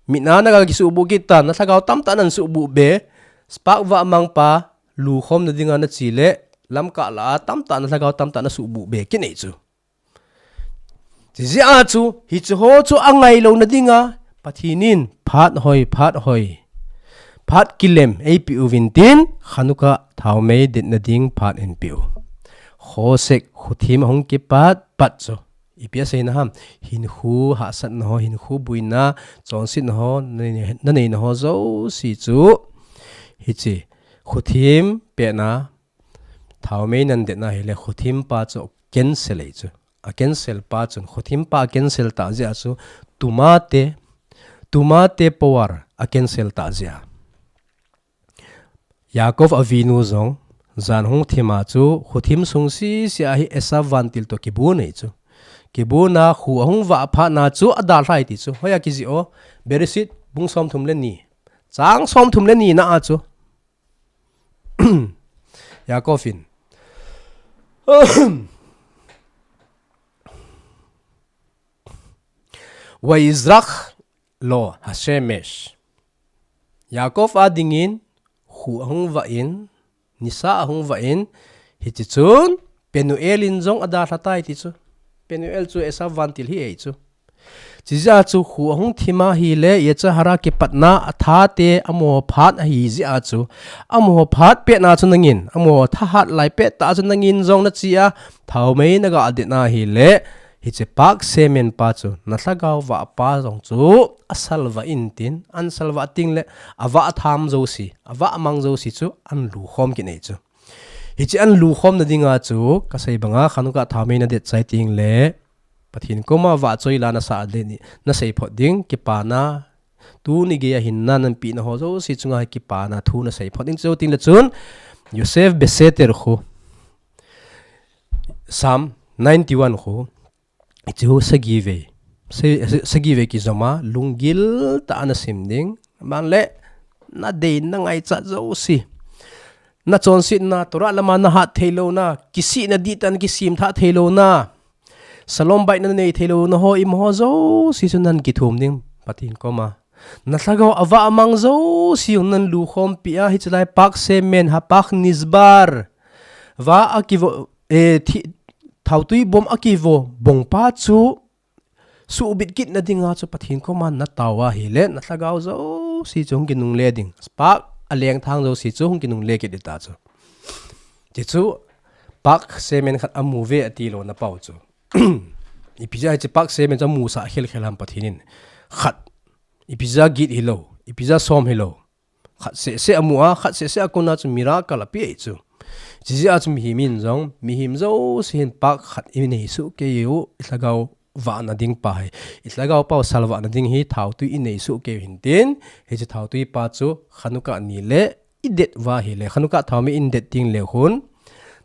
Mit na na ga kisuhbuh kit ta, na lhagao tamtah nan suhbuh be, spark vah mang pa, lu khom na dinga na chi le, Lamka lah a tamtah na lhagao tamtah na suhbuh be kit nei chu. Chi jeh a chu, hichi ho chu a ngai lou na dinga, Pathen in phat hoi, phat hoi. Phat kilem ei pe uvin tin, Chanukah thaomei det na ding phat in pe u. Chosek, khuthem a hung kipat, pat chu. Ipi a sei na ham, hinkho hahsat na ho, hinkho buina, chonset na ho, na nei, na nei na ho jouse chu. Hichi, khuthem pet na, thaomei nan det na hi le khuthem pa chu cancel ei chu. A cancel pa chun khuthem pa a cancel tah jeh a chu tuma te, tuma te power a cancel tah jeh a. Yaakov a vinu jong jan hung thim a chu khuthem sung sisi a hi Esav vantil toh kibun ei chu. Kibun a khu a hung vah phat na chu a dalha ei ti chu. Hoiya kijih o, Bereshit bung somthum le ni. Chang somthum le ni na a chu. Yaakov in. Vayizrach lo hashemesh. Yaakov a dingin, khu a hung vah in, nisa a hung vah in, hichi chun, Penuel in jong a dalha tai ti chu. Penuel chu Esau vantil hi ei chu. Chijeh a chu khu ahung thim ahile, Yetzer Hara kipatna athate amoh phat ahi jeh a chu, amoh phat petna chu nangin, amoh thahat lai pet tah chu nangin jong nache a, thaomei naga det ahile, hiche pak semen pa chu, na lhagao vah pa jong chu, asalvah intin, asalvah teng le, avah tham jouse, avah mang jouse chu, ahin lukhom kit ahi chu. Hiche ahin lukhomna dinga chu, kasei banga Chanukah thaomei nadet chai teng le, Pathen koma vahchoi la nasah le ni, nasei phot ding, kipana, tuni geiya hinna nanpeh na ho jouse chunga kipana thu nasei phot ding, chuteng le chun, Yosef Beseter khu, Psalm ninety-one khu, hichu sagi vei, sa-, sagi vei kijoma, lunggil tah a nasim ding, aban le, nadei nangaichat jouse. Nachonsetna, Torah lama nahat theilouna, kisihna dihtah a kisem tha theilouna, shalom bait nanei theilouna ho, ima ho jouse chu nahin kithum ding, Pathen koma. Na lhagao avah mang jouse jong nahin lukhompi a, hiche lai pak semen ha pak nishbar. Vah akivo, eh, thi-, thaotui bom akivo bong pa chu, subit kitna dinga chu Pathen koma natao ahile, na lhagao jouse chu hung kinungle ding. Pak alengthang jouse chu hung kinungle kit ding tah chu. Hichu, pak semen khat amu ve ati lou na pau chu. Ipi jeh a hiche pak semen chu amusah khelkhel ham Pathen in. Khat, ipi jeh a get hilou, ipi jeh a som hilou. Khat seh seh amu a, khat seh seh a kona chu miracle apeh ahi chu. Chijeh a chu mihem in jong, mihem jouse hin pak khat inei soh kei u, ilhagao vahna ding pa hi. Ilhagao pau salvahna ding hi thaotui inei soh kei u hintin, hiche thaotui pa chu Chanukah ni le idet uva ahile, Chanukah thaomei idet teng le khun,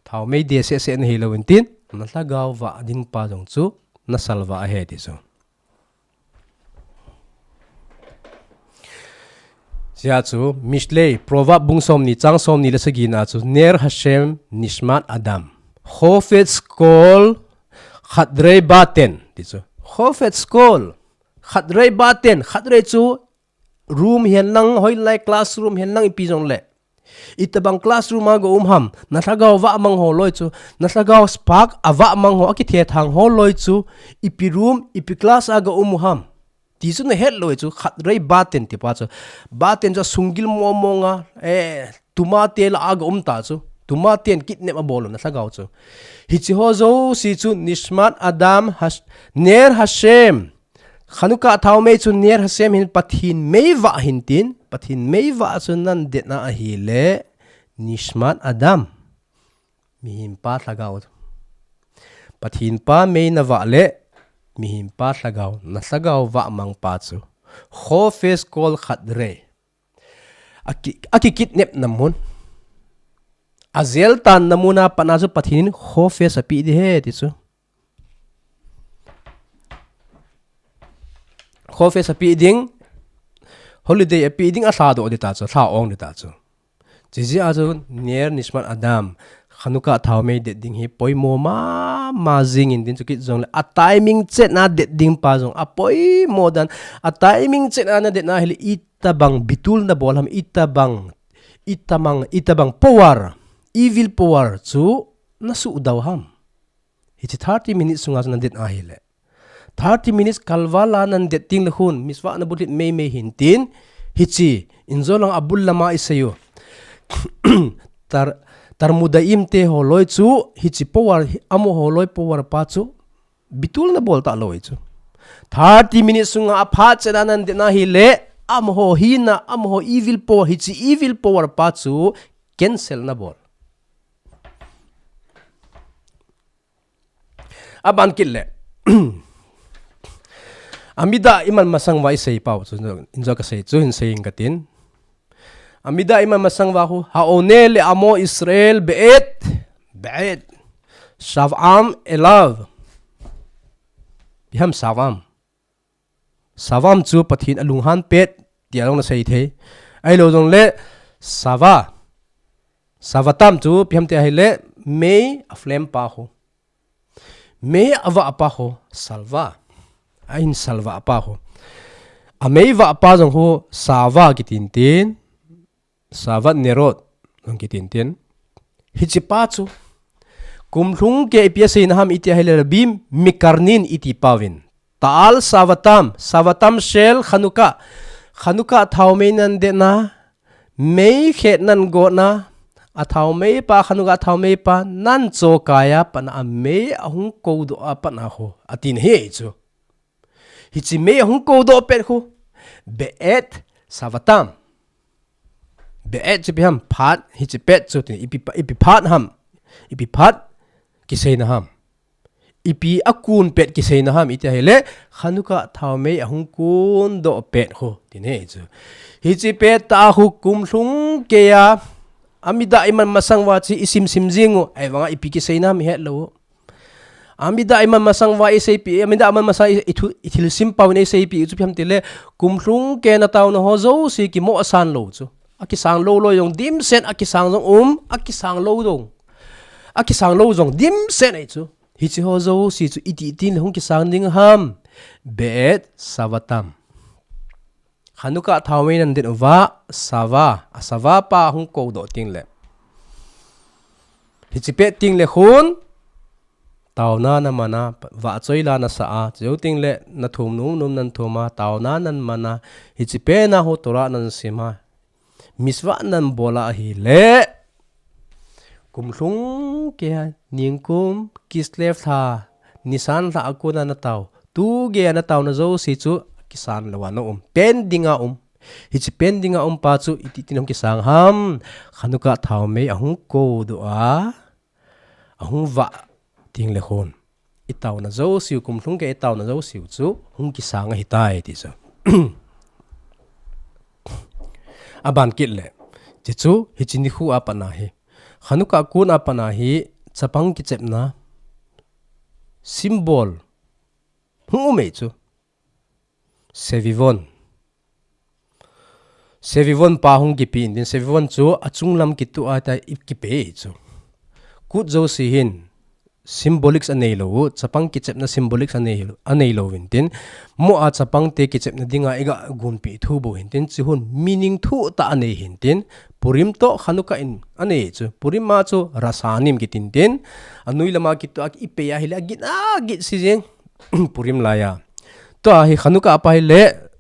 thaomei de seh seh nahi lou intin, na lhagao vah ding pa jong chu, nasalvah ahi ti chu. Chijeh a chu, Mishlei, Proverb bung somni, chang somni le sagina chu, Ner Hashem Nishmat Adam. Chofetz Kol Chadrei Baten, ti chu. Chofetz Kol Chadrei Baten, Chadrei chu, room hihen lang, hoilai classroom hihen lang ipi jong le. Itobang classroom a ga um ham, na lhagao vah mang ho loi chu, na lhagao spark avah mang ho, akithethang ho loi chu, ipi room, ipi class a ga um u ham. Ti chu nahet lou chu, Chadrei Baten ti pa chu. Baten chu sunggil mong mong a, eh, tuma te lah a ga um tah chu. Tuma ten kidnap abol u na lhagao chu. Hiche ho jouse chu, Nishmat Adam Hash-, Ner Hashem. Chanukah thaomei chu Ner Hashem hin Pathen mei vah hintin, Pathen mei vah chu nahin det na ahile, Nishmat Adam. Mihem pa lhagao. Pathen pa mei navah le, mihem pa lhagao, na lhagao vah mang pa chu. Chofetz Kol Chadrei. Aki, akikidnap na mun. Ajail tan na mun a pat na chu Pathen in chofetz apeh ding ahi ti chu. Chofetz apeh ding, holiday apeh ding, alha doh ding tah chu, alha ong ding tah chu. Chijeh a chu Ner Nishmat Adam, Chanukah thaomei det ding hi poimo mama jing intin chukit jongle, a timing chet na det ding pa jong apoimo dan, a timing chet na nadet na ahile itobang bitul nabol ham, itobang, itobang, itobang power, evil power chu nasudoh u ham. Hiche thirty minutes sunga chu nadet ahile. Thirty minutes kalval a nahin det teng le khun, mitzvah nabulhit mei mei hintin, hiche, injo lang abul lama isei u. Tar-, Tarmudaim te ho loi chu, hiche power, amaho loi power pa chu, bitul nabol talou ahi chu. Thirty minutes sunga aphat chet a nahin det na ahile, amaho hina, amaho evil power, hiche evil power pa chu, cancel nabol. Aban kit le. Amidah iman masang uva isei pau chu, injo kasei chu, hin sei inge katin. Amidah iman masang uva khu, Haone le Amo Israel be'et, be'et, Shav'am elav. Ipi ham Shav'am. Shav'am chu Pathen alunghan pet, tia jong nasei thei. Ahilou jongle, Shava. Shavatam chu ipi ham tia ahile, mei a flame pa khu. Mei avah pa khu, salva. Ahin salva pa khu. Amei vah pa jong khu, Shava kitin tin. Shavat Nerot, jong kitin tin. Hiche pa chu. Kumlhung keiya ipi asei naham iti ahile Rabbi Mikarnin iti pauvin, Ta'al Savatam, Savatam Shel Chanukah, Chanukah thaomei nan detna, mei khet nan gotna, a thaomei pa, Chanukah thaomei pa nan chokai a patna, a mei ahung koudoh a patna ho, atin ahi chu. Hiche mei ahung koudoh pet khu, Be'et Savatam. Be'et chu ipi ham, phat, hiche pet chu tin, ipi, ipi phat ham, ipi phat kisei naham, ipi akun pet kisei naham iti ahile, Chanukah thaomei ahung kundoh pet khu, tin ahi chu. Hiche pet tah a khu kumlhung keiya, Amidah iman masang uva chu isim sim jing u, ahivanga ipi kisei naham ihet lou u. Amidah iman masang uva iseipi, Amidah iman masang i, i, thu, i thilsim pauvin iseipi u chu ipi ham tile, kumlhung keiya nataona ho jouse kimoh asan lou chu. Akisang lou loi jong dimset, akisang jong um, akisang lou jong, akisang lou jong dimset ahi chu. Hiche ho jouse chu iti tin le hung kisang ding ham, Be'et Savatam. Chanukah thaomei nan det uva, Sava, a Sava pa hung koudoh ting le, hiche pet ting le khun, taona naman a, vahchoi la nasa a, chujou ting le nathum nom nom nan thum a, taona nan man a, hiche pet na ho Torah nan sim a, mitzvah nan bol a ahile, kumlhung keiya, ningkum, Kislev lha, Nisan lha a kona natao, tu geiya nataona jouse chu, kisan lou a na um, pending a um. Hiche pending a um pa chu, iti tin hung kisang ham, Chanukah thaomei ahung koudoh a, ahung vah ting le khun, itaona jouse u, kumlhung keiya itaona jouse u chu, hung kisang ahitai ti chu. Aban kit le, hiche chu, hiche nikho a patna hi, Chanukah kun a patna hi, chapang kichepna symbol hung um e chu. Sevivon. Sevivon pa hung kipe intin, Sevivon chu achunglam kitoh a ta i kipe chu. Kut jouse hin symbolics anei lou u, chapang kichepna symbolics anei, anei lou intin, mo a chapang te kichepna dinga iga gonpeh thu bou hintin, chihun meaning thutah anei hintin, Purim toh Chanukah in anei chu, Purim a chu Rasanim kitin tin, anoi lama kitoh a ipei ahile agin agin si jing, Purim laiya. Tua hi Chanukah pa hile,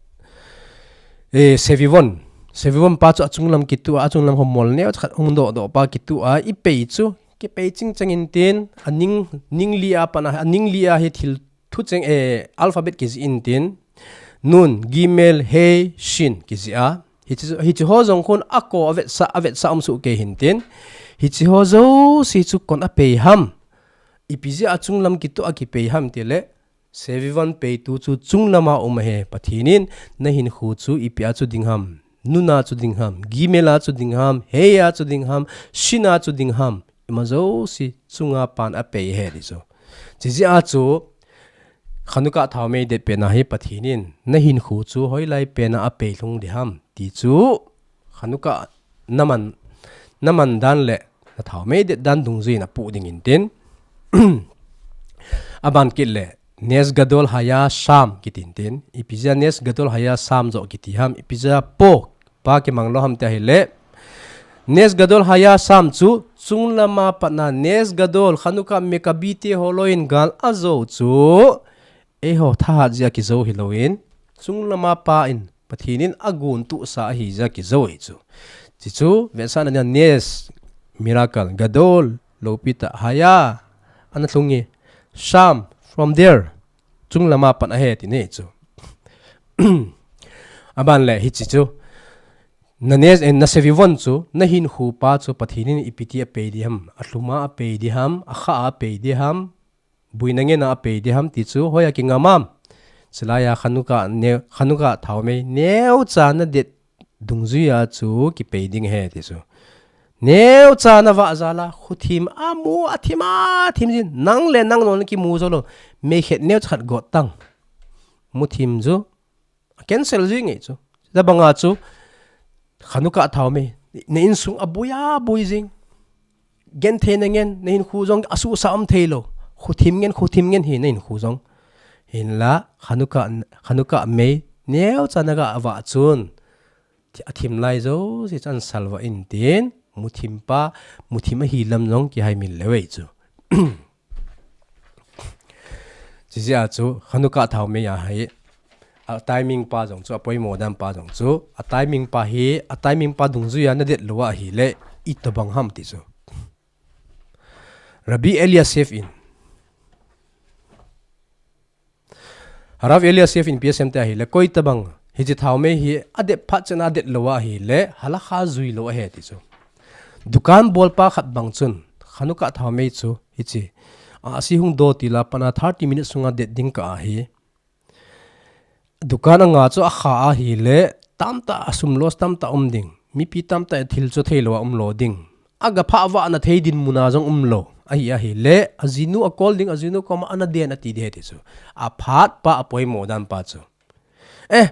eh, Sevivon. Sevivon pa chu achunglam kitoh a, achunglam ho mol neo khat hung doh doh pa kitoh a, ipei chu, kipei ching chang intin, aning, ning li a patna, aning li a hi thil thucheng, eh, alphabet kijih intin, Nun, Gimel, Hei, Shin kijih a. Hiche, hiche ho jong khun ako avetsah, avetsah um soh kei hintin. Hiche ho jouse chu koin apei ham. Ipi jeh a chunglam kitoh a kipei ham tile, Sevivon peitu chu chunglam a um ahi, Pathen in nahinkho chu ipi a chu ding ham, Nun a chu ding ham, Gimel a chu ding ham, Hei a chu ding ham, Shin a chu ding ham, ima jouse chunga pan apei ahi ti chu. Chujeh a chu, Chanukah thaomei det pet na hi Pathen in nahinkho chu hoilai pen a apei lhung ding ham ti chu, Chanukah naman, naman dan le nathaomei det dan dungjui in apoh ding intin. Aban kit le, Nes Gadol Haya Sham kitin tin. Ipi jeh a Nes Gadol Haya Sham joh kiti ham, ipi jeh a po pa kimang lou ham ti ahile, Nes Gadol Haya Sham chu chunglam a patna, Nes Gadol, Chanukah Mekabi te ho loi in gal ajou chu, eiho thahat jeh a kijou hilou in, chunglam a pa in, Pathen in agontuh sa ahi jeh a kijou ahi chu. Hichu, vetsahna dia Nes, miracle, Gadol, loupi tah, Haya, ana lhung e, Sham, from there, chunglam a pat ahi ti ahi chu. Aban le hiche chu, na Nes, eh, na Sevivon chu, nahinkho pa chu, Pathen in ipi ti apei ding ham, alhum a apei ding ham, akha a apei ding ham, boina ngen a apei ding ham ti chu, hoiya kingam ham. Chulaiya Chanukah ne-, Chanukah thaomei neocha nadet dungjui a chu kipei ding ahi ti chu. Neocha navah jal a, khothim amu, athim, athim jin, nang le nang jong nakimu jou lou, meikhet neocha khat got tang. Muthim chu, a cancel jing e chu. Tabang a chu, Chanukah thaomei, na insung aboi aboi jing. Genthei na ngen, nahinkho jong asuhsa um thei lou. Khothim ngen, khothim ngen hi nahinkho jong. Hinla, Chanukah, Chanukah mei, neocha naga vah chun, athim lai jouse chu asalvah intin, muthim pa, muthim ahi lam jong kihaimil lou e chu. Chijia chu Hanukkah thaomei a hi a timing pa jong chu, a poimo dan pa jong chu, a timing pa hi, a timing pa dungjuia na det lou ahile, itobang ham ti chu. Rabbi Eliashiv in, Harav Eliashiv in P S M te ahile, koi tabang hiche thaomei hi a det phat chena a det lou ahile, halakha jui lou ahi ti chu. Dukan bolpa khat bang chun, Hanukkah thaomei chu hiche, a, asi hung do tila pana thirty minutes sunga det ding ka ahi. Dukan anga chu a kha ahile, tamtah a sum loss tamtah um ding. Mipi tamtah thil chu thei lou a um lou ding. A ga phah vah na thei dinmun a jong um lou. Ahi ahile, a jinu a call ding, a jinu koma ana den ati ding ahi ti chu. A phat pa, a poimo dan pa chu. Eh,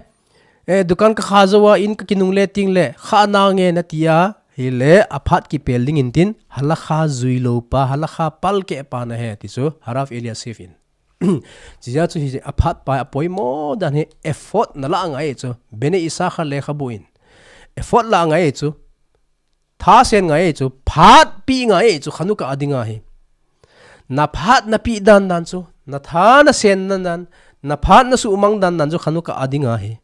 eh, dukan ka kha jou a, in ka kinungle ting le, kha nange na ti ahile, a phat kipel ding in tin, halakha jui lou pa, halakha palkeh pa na ahi ti chu, Harav Eliashiv in. Chijia chu hi a phat pa, a poimo dan hi ephod na la ngai chu. Bnei Issachar lekhabu in ephod la ngai chu. Tha sen ngai chu. Phat pi ngai chu Hanukkah a dinga hi. Na phat na pi dan dan chu. Na tha na sen dan dan. Na phat na sumang dan dan chu Hanukkah a dinga hi.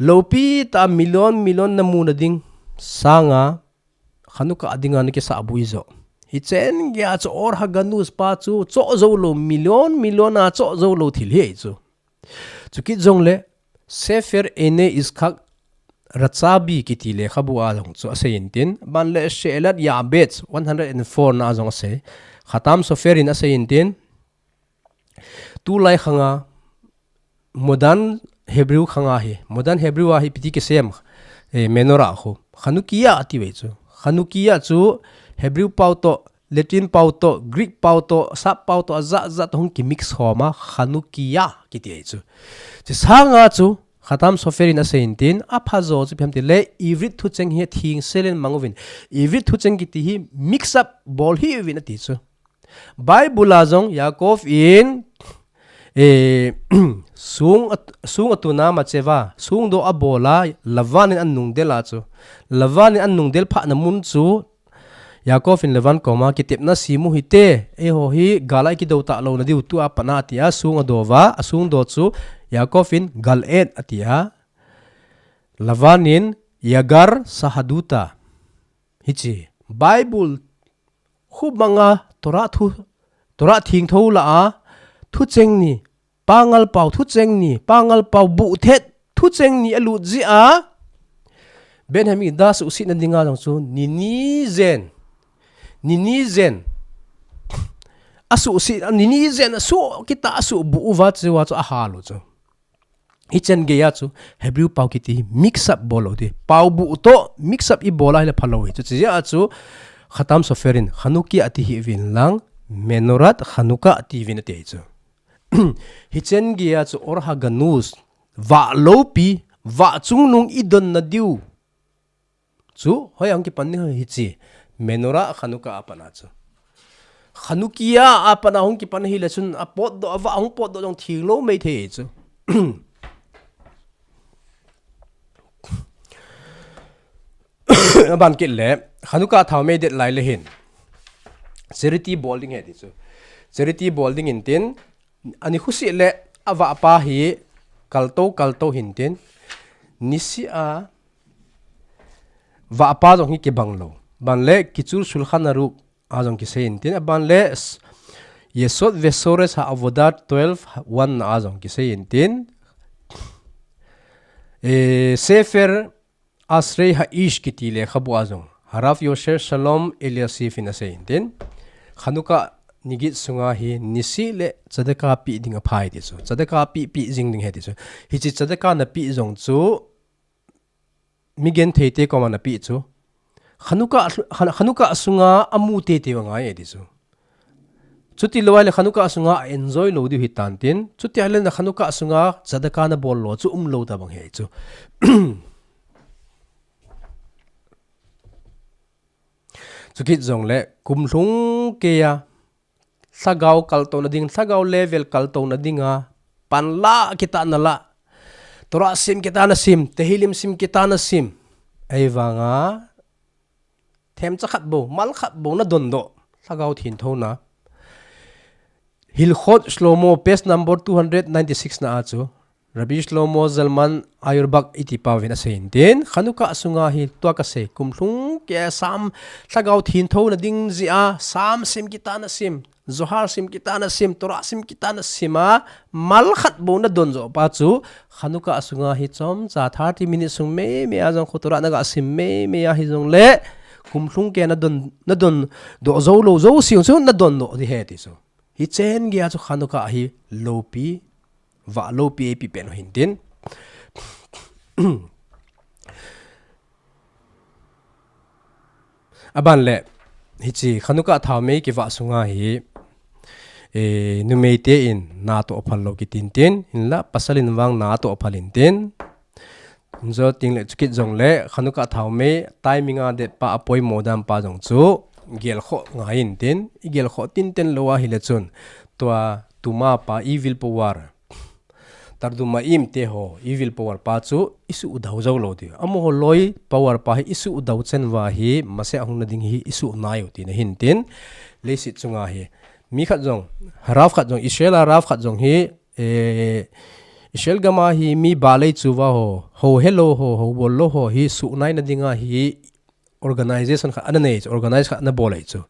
Lopi ta million million na mu na ding sanga Hanukkah a dinga na kisah bui jo. Hichen geiya chu Or HaGanuz pa chu choh jou lou, million million a choh jou lou thil hi chu. Chukit jongle Sefer Einei Itzhak Rachabi kiti lekhabu a jong chu asei in tin, ban le She'elat Ya'abetz one hundred and four na a jong asei. Khatam Sofer in asei in tin, tulai khanga modern Hebrew khanga hi, modern Hebrew a hi ipi ti kisem, eh, menorah khu. Chanukiah ati ve chu. Chanukiah chu Hebrew pao to, Latin pao to, Greek pao to, sap pao to, ajat jat hung kimix khom a, Chanukiah kiti ahi chu. Chi sanga chu, Khatam Sofer in asei in tin, apha jo chu ipi ham tile, Ivrit thucheng hi thing selen mang uvin. Ivrit thucheng kiti hi mix up bol hih uvin ati chu. Bible a jong Yaakov in, eh, sung a, sung a tuna macheva, sung do a bol a, Lavan in an nungdel a chu. Lavan in an nungdel phah na mun chu, Yaakov in Lavan koma kitepna sem u hite, eiho hi gal a i kido talou na diu tua pat na ati a, sung a do va, a sung do chu, Yaakov in Galeed ati a, Lavan in Yegar Sahadutha. Hichi, Bible khu banga Torah thu, Torah thingtho la a, thucheng ni, pangal pao thucheng ni, pangal pao buhthet thucheng ni a lut jia, Benjamin da suhset na dinga jong chu, ni ni jen, ni ni jen, a suhset, ni ni jen, a suh kita, a suh buh uva chu, a chu a hal u chu. Hichen geiya chu Hebrew pao kiti hi mix up bol lou ti. Pao buh to mix up i bol a hile phalou hi chu. Chijia chu Khatam Sofer in Chanukiah ati hih uvin lang, Menorat Chanukah ati uvin ati chu. Hichen geiya chu Or HaGanuz, vah loupi, vah chungnung i don na diu. Chu, hoi a hung kipan ding hichi. Menorah Chanukah a pat na chu. Chanukiah a pat na hung kipan hile chun a potdoh, a vah hung potdoh jong thing lou mei thei chu. Aban kit le, Chanukah thaomei det lai le hin. Charity bol ding ahi ti chu. Charity bol ding in tin, ani khusi le a vah pa hi kaltou, kaltou hin tin. Nisi a vah pa jong hi kibang lou. Ban le Kitzur Shulchan Aruch a jong kisei in tin. Aban le s-, Yesod Vesoret HaAvodah twelve one a jong kisei in tin. Eh, Sefer Ashrei HaIsh kiti lekhabu a jong Harav Yosher Shalom Eliashiv in asei in tin. Chanukah nigit sunga hi nisi le tzedakah pe ding a phai ti chu. Tzedakah pe, pe jing ding ahi ti chu. Hichi tzedakah na pe jong chu mi genthei te koma na pe chu. Chanukah, Chan-, Chanukah sunga a mu teitei u angai e ti chu. Chuti lou ahile Chanukah sunga a enjoy lou diu hi tan tin. Chuti ahile na Chanukah sunga tzedakah na bol lou chu um lou tabang ahi chu. Chukit jongle kum lhung keiya lhagao kaltou na ding, lhagao level kaltou na dinga, pan la kita na la, Torah sim kita na sim, Tehillim sim kita na sim. Ahivanga, themcha khat bou, mal khat bou na dondoh, lhagao thingtho na. Hilchot Shlomo, page number two hundred ninety-six na a chu, Rabbi Shlomo Zalman Auerbach iti pa vin asei in tin, Chanukah sunga hi tua kasei, kumlhung kei sam, lhagao thintho na ding jeh a, Sam sim kit a na sim, Zohar sim kit a na sim, Torah sim kit a na sim a, mal khat bou na don jo pa chu, Chanukah sunga hi chomcha thirty minutes sung meimei a jong khu Torah na ga sim meimei a hijongle, kumlhung kei na don, na don doh jou lou jouse chu na don doh ding ahi ti chu. Hichen geiya chu Chanukah hi loupi, vah loupi eipe pen u hin tin. Aban le, hiche Chanukah thaomei kivah sunga hi, eh, numei te in na toh phal lou kiti in tin, hinla pasal in vang na toh phal in tin. Injo ting le chukit jong le, Chanukah thaomei, timing a det pa apoimo dan pa jong chu, gelkhoh ngai in tin, i gelkhoh tinten lou ahile chun, tua tuma pa evil power, Tardumaim te ho, evil power pa chu, i sudau jou lou ding. Amaho loi power pa hi i sudau chen uva hi, Mashiach hung na ding hi i sunai u tina hin tin, leiset chunga hi. Mi khat jong, Rav khat jong, Israel a Rav khat jong hi, eh, Israel gam a hi mi balei chu uva ho, ho helou ho, ho bol lou ho, hi sunai na dinga hi organization khat ana nei chu, organize khat ana bol ahi chu.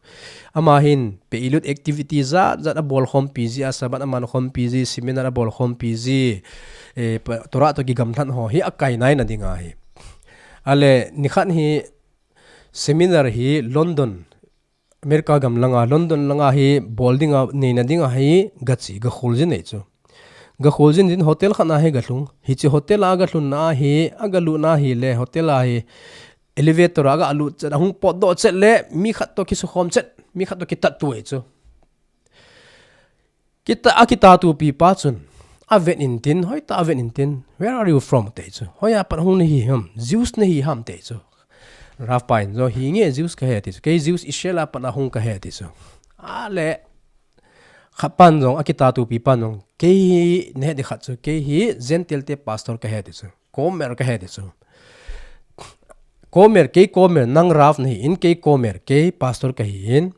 Ama hin, peilut activity jat jat abol khompi ji, a Sabbath aman khompi ji, seminar abol khompi ji, eh, pa, Torah toh kigamlhat ho, hi akai nai na dinga hi. Ale, nikhat hi seminar hi London, America gam langa, London langa hi bol dinga, neina dinga hi gache, gakhol jin ahi chu. Gakhol jin tin hotel khat na hi galhung. Hiche hotel a galhun na hi, agalut na hi le, hotel a hi elevator a agalut chet, ahung potdoh chet le, mi khat toh kisukhom chet, mi khat toh kitat tu ahi chu. Kita, akitatupi pa chun, aven in tin, hoitah a aven in tin, "Where are you from?" ati chu. "Hoiya pat hung nahi ham, Jews nahi ham?" ati chu. Rav pa in jong, "Hinge, Jews kahi," ati chu. "Kei Jews Israel a pat ahung kahi," ati chu. Ale, khat pan jong, akitatupi pan jong, "Kei hi, nahet ding khat chu, kei hi Gentile te pastor kahi," ati chu. "Komer kahi," ati chu. "Komer, kei Komer, nang Rav nahi in, kei Komer, kei pastor kahi in.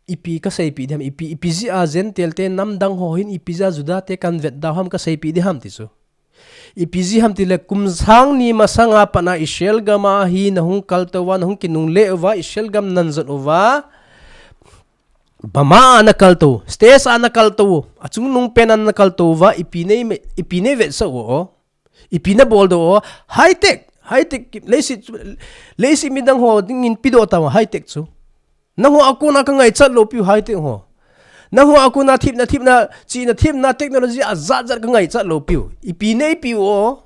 Ipi kaseipeh ding ham, ipi, ipi jeh a Gentile te namdang ho hin, ipi jeh a Juda te kahin vetda u ham kaseipeh ding ham," ati chu. "Ipi jeh ham itile kum sang ni masanga pat a Israel gam a hi nahung kaltou va, nahung kinungle uva, Israel gam nahin jon uva. Bama a nakaltou, stage a nakaltou, achungnung pen a nakaltou uva, ipi nei me, ipi nei vetsah u o. Ipi nabol doh u o. High tech, high tech, leiset, leiset midang ho dingin pedoh tauva, high tech chu. Nangho a kona kangaichat lou piu high tech ho. Nangho a kona thepna, thepna, chihna thepna technology ajat jat kangaichat lou piu. Ipi neipiu o.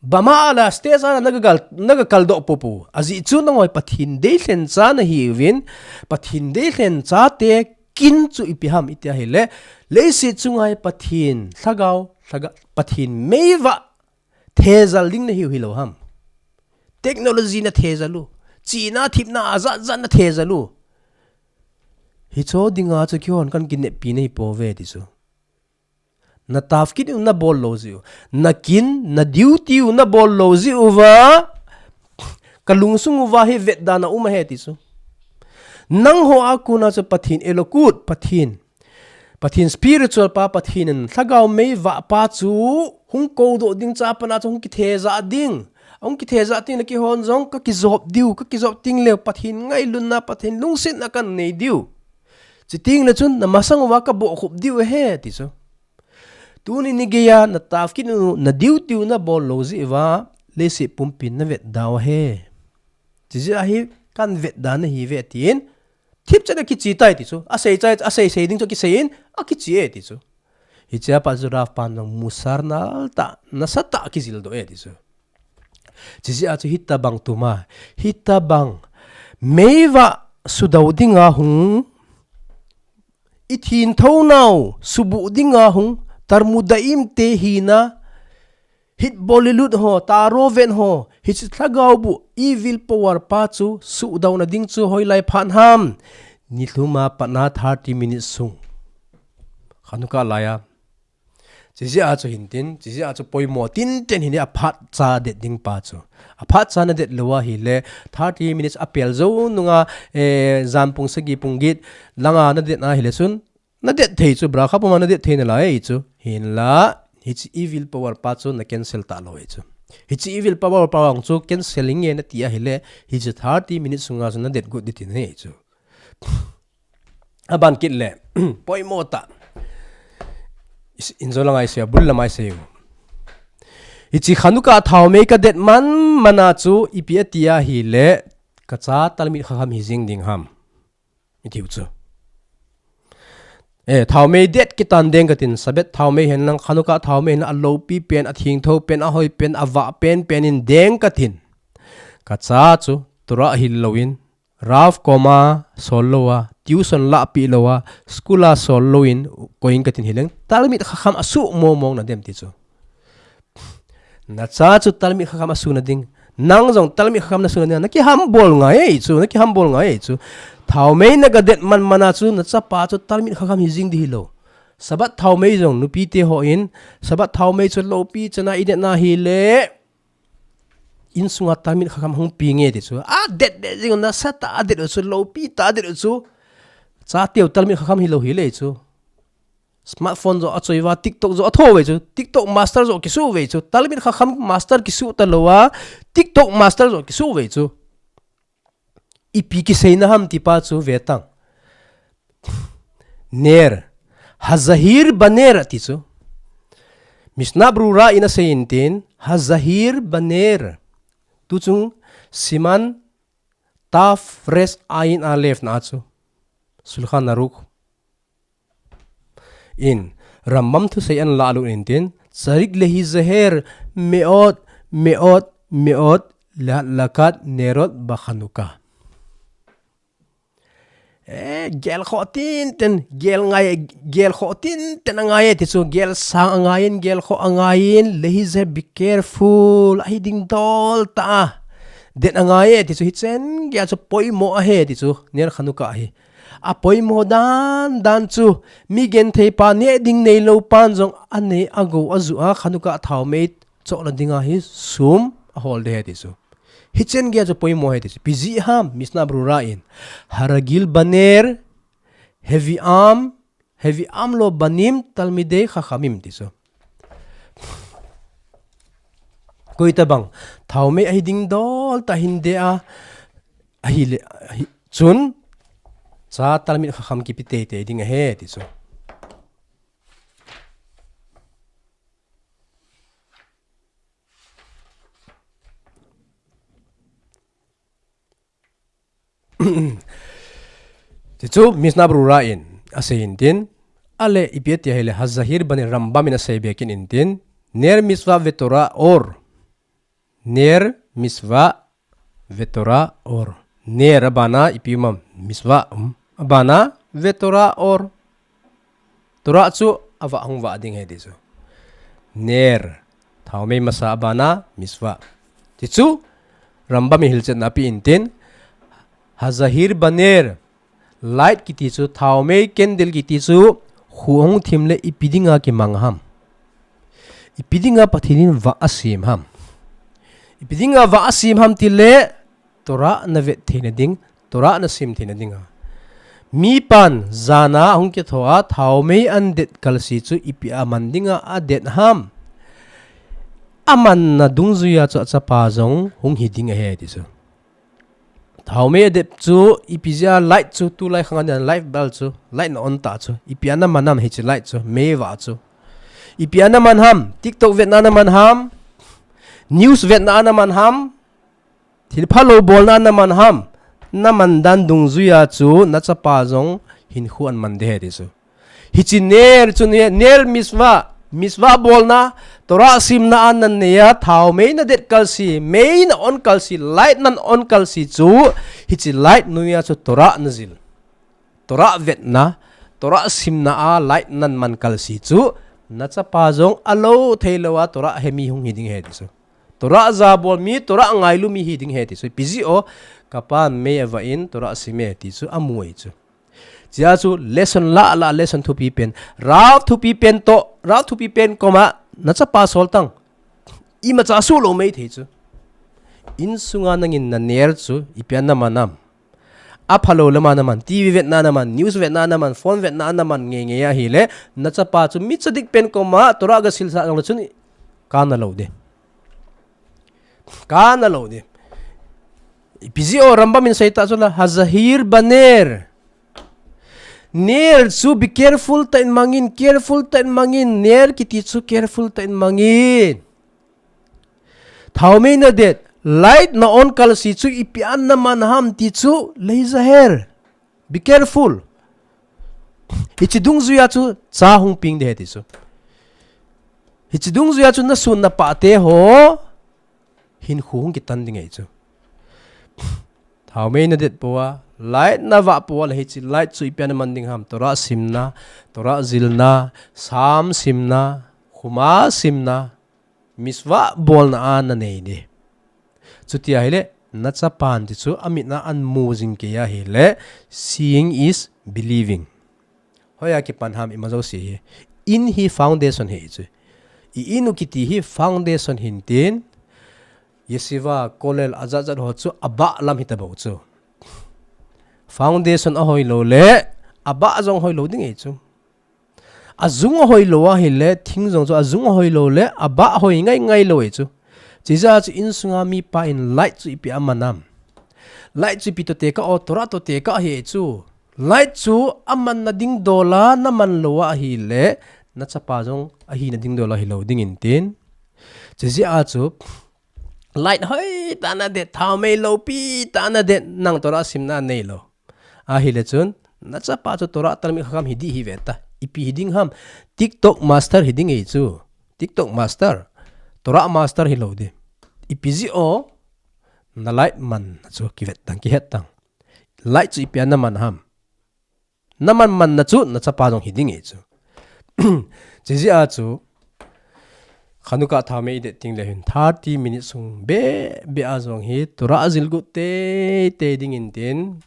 Bama a la stage a nagagal, nagakaldoh popo. Ajeh chu nangho hi Pathen deilhen cha nahiuvin, Pathen deilhen chate kin chu ipi ham iti ahile, leiset chunga hi Pathen lhagao, lhaga, Pathen meivah thejal ding nahiu hilou ham. Technology nathejal u. Chihna thepna ajat jat nathejal u. Hicho dinga chu keihon kahin kineppi nahi pouve," ati chu. "Na tafkit u nabol lou jeh u, na kin, na duty u nabol lou jeh uva, kalungsung uva hi vetda na um ahi," ati chu. Nangho a kona chu Pathen Elokut, Pathen, Pathen spiritual pa, Pathen in lhagao meivah pa chu hung koudoh ding cha pat a chu hung kithejah ding. Ahung kithejah teng le keihon jong kakijop diu, kakijop teng le Pathen ngailutna, Pathen lungsetna kahin nei diu. Chuteng le chun na masang uva kabohkhup diu ahi, ati chu. Tuni ni geiya na tafkit u, na duty u nabol lou jeh uva, leiset pumpin navetda u ahi. Chujeh a hi kahin vetda nahiuve tin, thipchet a kiche tai ti chu. Asei chai, asei sei ding chu akisei in, akiche e ti chu. Hichea pat chu Rav pan jong musar nal tah, nasatah a kijildoh e ti chu. Chujeh a chu hitabang tuma, hitabang meivah sudou dinga hung, i thinthonau subuh dinga hung, Tardumaim te hina, Hitbodedut ho, Tarovet ho, hiche lhagao bu, evil power pa chu, sudouna ding chu hoilai phat ham. Nilhum a pat a thirty minutes sung. Chanukah laiya. Chujeh a chu hin tin, chujeh a chu poimo tinten hin aphat cha det ding pa chu. Aphat cha nadet lou ahile, thirty minutes apel jou nunga, eh, jan pung sagi pung get, langa nadet ahile chun, Na det thei chu, bra kha puma na det thei nalai chu. Hinla, hiche evil power pa chu na cancel talou ahi chu. Hiche evil power pa vang chu cancelling nge nati ahile, hiche thirty minutes sunga chu na det got ding ahi chu. Aban kit le, poimo tah. Is-, injo lang a isei, abul lam a isei u. Hiche Chanukah thaomei ka det man man a chu ipi ati ahile, ka cha talmit khakham hi jing ding ham, itiu chu. Eh, thaomei det kitan deng katin, Sabbath thaomei hen lang, Chanukah thaomei hen lang, aloupi pen, athingtho pen, ahoi pen, avah pen pen in deng katin. Ka cha chu Torah hil louvin, Rav koma sol lou a, tuition lahpeh lou a, school a sol louvin, koi in katin hileng, talmit khakham asuh mong mong nadem ti chu. Na cha chu talmit khakham asuh nading. Nang jong talmit khakham nasuh nading. Na kihambol ngai ahi chu, na kihambol ngai ahi chu. Thaomei na ga det man man a chu, na chapa chu talmit khakham hi jing ding hilou. Sabbath thaomei jong nupi te hon, Sabbath thaomei chu loupi chan a i det na hile, insunga talmit khakham hung pi nge ti chu. A det det jing u, nasatah a det u chu, loupi tah a det u chu. Chateu talmit khakham hilou hile chu. Smartphone jo achoi uva, TikTok jo atho uve chu. TikTok master jo kisu uve chu. Talmit khakham master kisu talou a, TikTok master jo kisu uve chu. Ipi kiseina ham ti pa chu ve tang. Ner. Hazahir baner ati chu. Mishnah Berurah in asei in tin, Hazahir baner. Tu chung Siman Tav Resh Ayin Alef na chu. Shulchan Aruch in, Rambam thusei ana lalut in tin, Tzarich lehizaher meod, meod, meod, leadlakat nerot bachanukah. Eh, gel khoh tin tin, gel ngai, gel khoh tin tin angai e ti chu, gel sang angai in, gel khoh angai in, lehizaher, be careful, ahi ding dol tah a. Det angai e ti chu, hichen gei a chu poimo ahi ti chu, ner Chanukah hi. Apoimo dan dan chu, mi genthei pa neh ding neilou pan jong anei agou aju a, Chanukah thaomei chohna dinga hi sum ahol ding ahi ti chu. Hichen gei a chu poimo ahi ti chu. Ipi jeh ham, Mishnah Berurah in. Haragil baner, hevi'am, hevi'am lo banim, talmidei chachamim ti chu. Koi tabang, thaomei ahi ding dol tah a hin dei a, ahile, ahi, chun, cha talmid chacham kipe teitei ding ahi ti chu. Ti chu Mishnah Berurah in asei in tin, ale ipi ati ahile Hazahir baner, Rambam in asei be kit in tin, ner mitzvah veTorah or. Ner mitzvah veTorah or. Ner abana ipi um am, mitzvah um. Abana veTorah or. Torah chu avah hung vah ding ahi ti chu. Ner, thaomei masa, abana mitzvah. Ti chu, Rambam in hilchetna ape in tin, Hazahir baner, light kiti chu, thaomei candle kiti chu, kho hung thim le ipi dinga kimang ham. Ipi dinga Pathen in vah asem ham. Ipi dinga vah asem ham tile, Torah na vet theina ding, Torah na sim theina dinga. Mipan jana hung kitho a, thaomei adet kalsi chu ipi a man dinga adet ham. Amanna dungjuia chu achapa jong hung hi ding ahi ti chu. Thaomei adet chu ipi jeh a light chu tulai khang a light bulb chu, light na on ta chu. Ipi a na man ham hiche light chu, mei vah chu. Ipi a na man ham, TikTok vetna na man ham, news vetna na man ham, thil phalou bolna na man ham, na man dan dungjuia chu, na chapa jong hinkho aman ding ahi ti chu. Hiche ner chu ner, ner mitzvah, mitzvah bolna, Torah simna a na nei a, thaomei na det kalsi, mei na on kalsi, light na on kalsi chu, hiche light noia chu Torah na jil. Torah vetna, Torah simna a light na man kalsi chu, na chapa jong alou theilou a Torah he mi hung hi ding ahi ti chu. Torah jabol mi, Torah ngailu mi hi ding ahi ti chu. Ipi jeh ham, kapan mei avah in Torah sim e ti chu amu ahi chu. Chea chu lesson lah lah, lesson thupi pen. Rav thupi pen toh, Rav thupi pen koma na chapa sol tang. Imacha asuh lou mei thei chu. Insunga nangin na ner chu ipi a na man ham. Aphalo lama naman, T V vetna naman, news vetna naman, phone vetna naman, nge nge ahile, nachapa chu michadik pen koma, Torah gasilsa jongle chun, kana lou ding. Kana lou ding. Ipi jeh a Rambam in seita chu la, hazahir baner. Ner chu be careful tah in mangin, careful tah in mangin, ner kiti chu careful tah in mangin. Thaomei nadet, light na on kalsi chu ipi a naman ham ti chu leizaher. Be careful. Hiche dungjuia chu cha hung peng ding ahi ti chu. Hiche dungjuia chu nasun napah te ho hinkho hung kitan ding ahi chu. Thaomei nadet pou a, light navah pou a le hiche light chu ipi a naman ding ham, Torah simna, Torah jilna, Psalm simna, Chumash simna, mitzvah bolna a nanei ding. Chuti ahile, nachapan ti chu amit a amu jing kei ahile, seeing is believing. Hoiya kipan ham ima jouse hi. In hi foundation ahi chu. I in u kiti hi foundation hintin, yeshiva, kollel, ajat jat ho chu abah lam hita bou chu. Foundation ahoi lou le, abah jong hoi lou ding ahi chu. Ajung ahoi lou ahile, thing jong chu ajung ahoi lou le, abah hoi ngai ngai lou ahi chu. Chujeh a chu insunga mipa in light chu ipi a man am. Light chu ipi toh tekah o, Torah toh tekah ahi chu. Light chu amanna ding dol a, naman lou ahile, nachapa jong ahina ding dol a hilou ding intin. Chujeh a chu, light hoitah nadet, thaomei loupi tah nadet, nang Torah simna neilou. Ahile chun, nachapa chu Torah talmid chacham hiding ahi ve ta. Ipi hiding ham, TikTok master hiding ahi chu. TikTok master, Torah master hilou ding. Ipi jeh a, na light manna chu kivet tang, kihet tang. Light chu ipi a naman ham. Naman manna chu, nachapa jong hiding ahi chu. Chujeh a chu, Chanukah thaomei idet teng le hin, thirty minutes sung beh beh a jong hi, Torah jil got tei tei ding intin,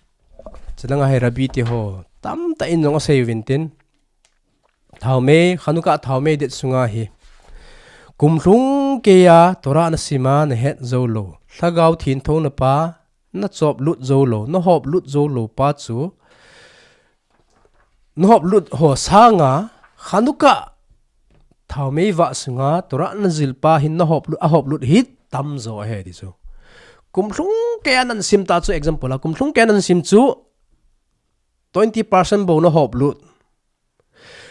chulanga hi Rabbi te ho tamtah in jong asei uvin tin, thaomei, Chanukah thaomei det sunga hi, kum lhung kei a Torah nasim a nahet jou lou, Lhagao Thengthou napa nachop lut jou lou, nahop lut jou lou pa chu, nahop lut ho sanga, Chanukah thaomei vah sunga Torah najil pa hin nahop lut, ahop lut hi tamjo ahi ti chu. Kum lhung kei a nasim ta chu example a, kum lhung kei a nasim chu twenty percent bou nahop lut.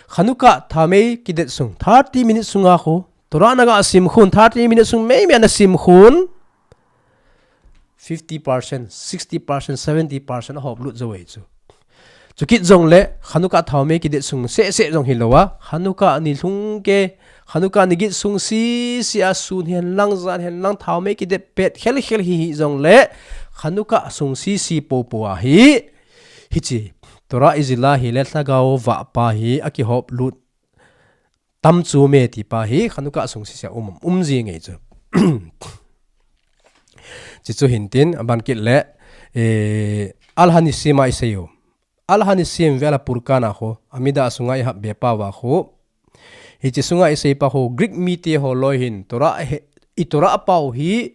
Chanukah thaomei kidet sung, thirty minutes sunga khu, Torah naga sim khun, thirty minutes sung meimei a nasim khun, fifty percent, sixty percent, seventy percent ahop lut jou ahi chu. Chukit jongle, Chanukah thaomei kidet sung seh seh jong hilou a, Chanukah ni lhung kei, Chanukah ni git sung sese a sun hen lang, jan hen lang, thaomei kidet pet khel khel hi hi jongle, Chanukah sung sese pou pou a hi, hiche, Torah ijil a hile Lhagao vah pa hi akihop lut tam chu me ti pa hi Chanukah sung sese a um, um jing ahi chu. Chuchu hintin, aban kit le, eh, Al Hanisim a isei u. Al Hanisim ve'al Hapurkan a khu, Amida sunga ihap be pa uva khu. Hiche sunga isei pa khu, Greek mite ho loi hin, Torah he, i Torah pau hi,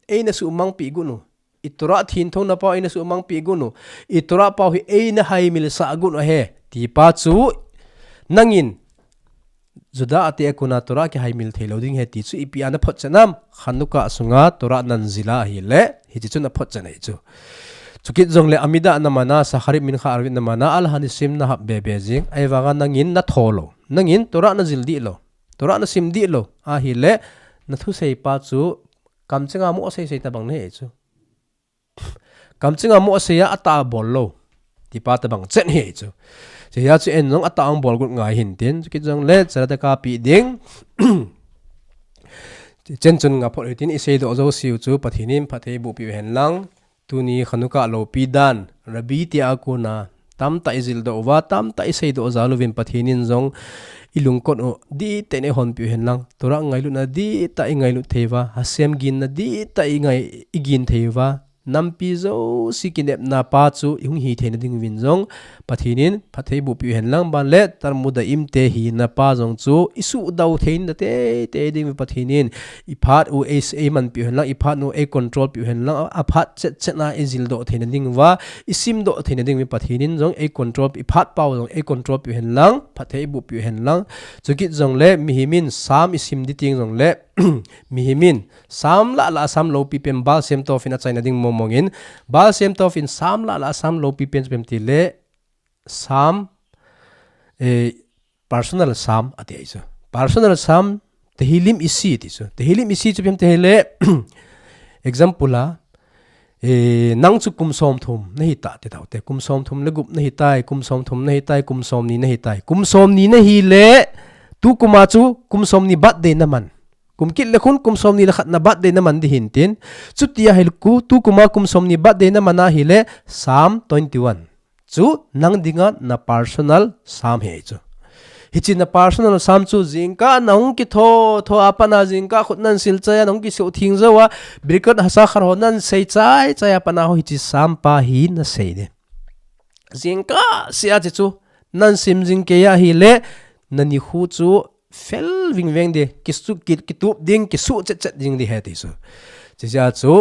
eina sumang pi gun u. I Torah thengthou napa eina sumang pi gun u. I Torah pau hi eina haimil sah gun u ahi. Ti pa chu nangin Juda te a kona Torah kihaimil thei lou ding ahi ti chu ipi a naphotchen am. Chanukah sunga Torah najil a ahile. Hiche chu naphotchen ahi chu. Chukit jongle Amida naman a, Shacharit, Mincha, Arvit naman a, Al Hanisim nahap be be jing. Ahivanga nangin natho lou. Nangin Torah najil dih lou. Torah nasim dih lou. Ahile nathusei pa chu kamchenga mo asei sei tabang nahi chu. Kamchenga mo asei a, atah a bol lou. Ti pa tabang chen ahi chu. Chuhia chu en jong atah a bol got ngai hintin. Chukit jongle, chara te kapi ding. Chen chun nga phot hitin isei doh jouse u chu Pathen in phatthei boh peh u hen lang. Tuni Chanukah loupi dan. Rabbi te a kona. Tamtah ijil doh uva, tamtah isei doh jal uvin Pathen in jong ilungkot u dihtah in eihonpi u hen lang. Torah ngailutna dihtah ingailut thei uva. Hashem ginna dihtah ingai, igin thei uva. nampi jouse kinepna pa chu i hung hi theina ding uvin jong Pathen in phatthei boh peh u hen lang, ban le Talmud a imte hina pa jong chu i suhdau theina teitei ding uva Pathen in i phat u ei, ei manpeh u hen lang, i phat u ei control peh u hen lang, a phat chetchet na i jildoh theina ding uva, i simdoh theina ding uva Pathen in jong ei control, i phat pa u jong ei control peh u hen lang, phatthei boh peh u hen lang. Chukit jong le mihem in Psalm i sim ding teng jong le mihem in Psalm lah lah a Psalm loupi pen Baal Shem Tov in a chaina ding mong mong in, Baal Shem Tov in Psalm lah lah a Psalm loupi pen chu ipi ham ti le, Psalm, eh, personal Psalm ati ahi chu. Personal Psalm, Tehillim isi ti chu. Tehillim isi chu ipi ham ti le, example a, eh, nang chu kum somthum na hi ta ti tau te. Kum somthum le gup na hi tai, kum somthum na hi tai, kum somni na hi tai. Kum somni na hi le, tu kum a chu kum somni birthday na man. Kum kit le khun kum somni le khat na birthday na man ding hin tin. Chuti ahile khu, tu kum a kum somni birthday na man ahile Psalm twenty-one. Chu nang dinga na personal Psalm ahi chu. Hiche na personal Psalm chu jingkah na hung kitho tho a pat na, jingkah khut nan sil chai a, na hung kisil theng jou a, Birkat HaShachar ho nan sei chai chai a pat na ho hiche Psalm pa hi na sei ding. Jingkah seh a hiche chu nan sim jing kei ahile, na nikho chu fel vingveng ding, kisu, ki, kitup ding, kisuh chetchet ding ding ahi ti chu. Hiche jeh a chu,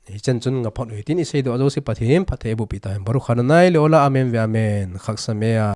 hichan chun ngaphot u hitin i seidoh jouse Pathen in phatthei boh peh tahen. Baruch Adonai le'olam, amen ve'amen. Chag Sameach.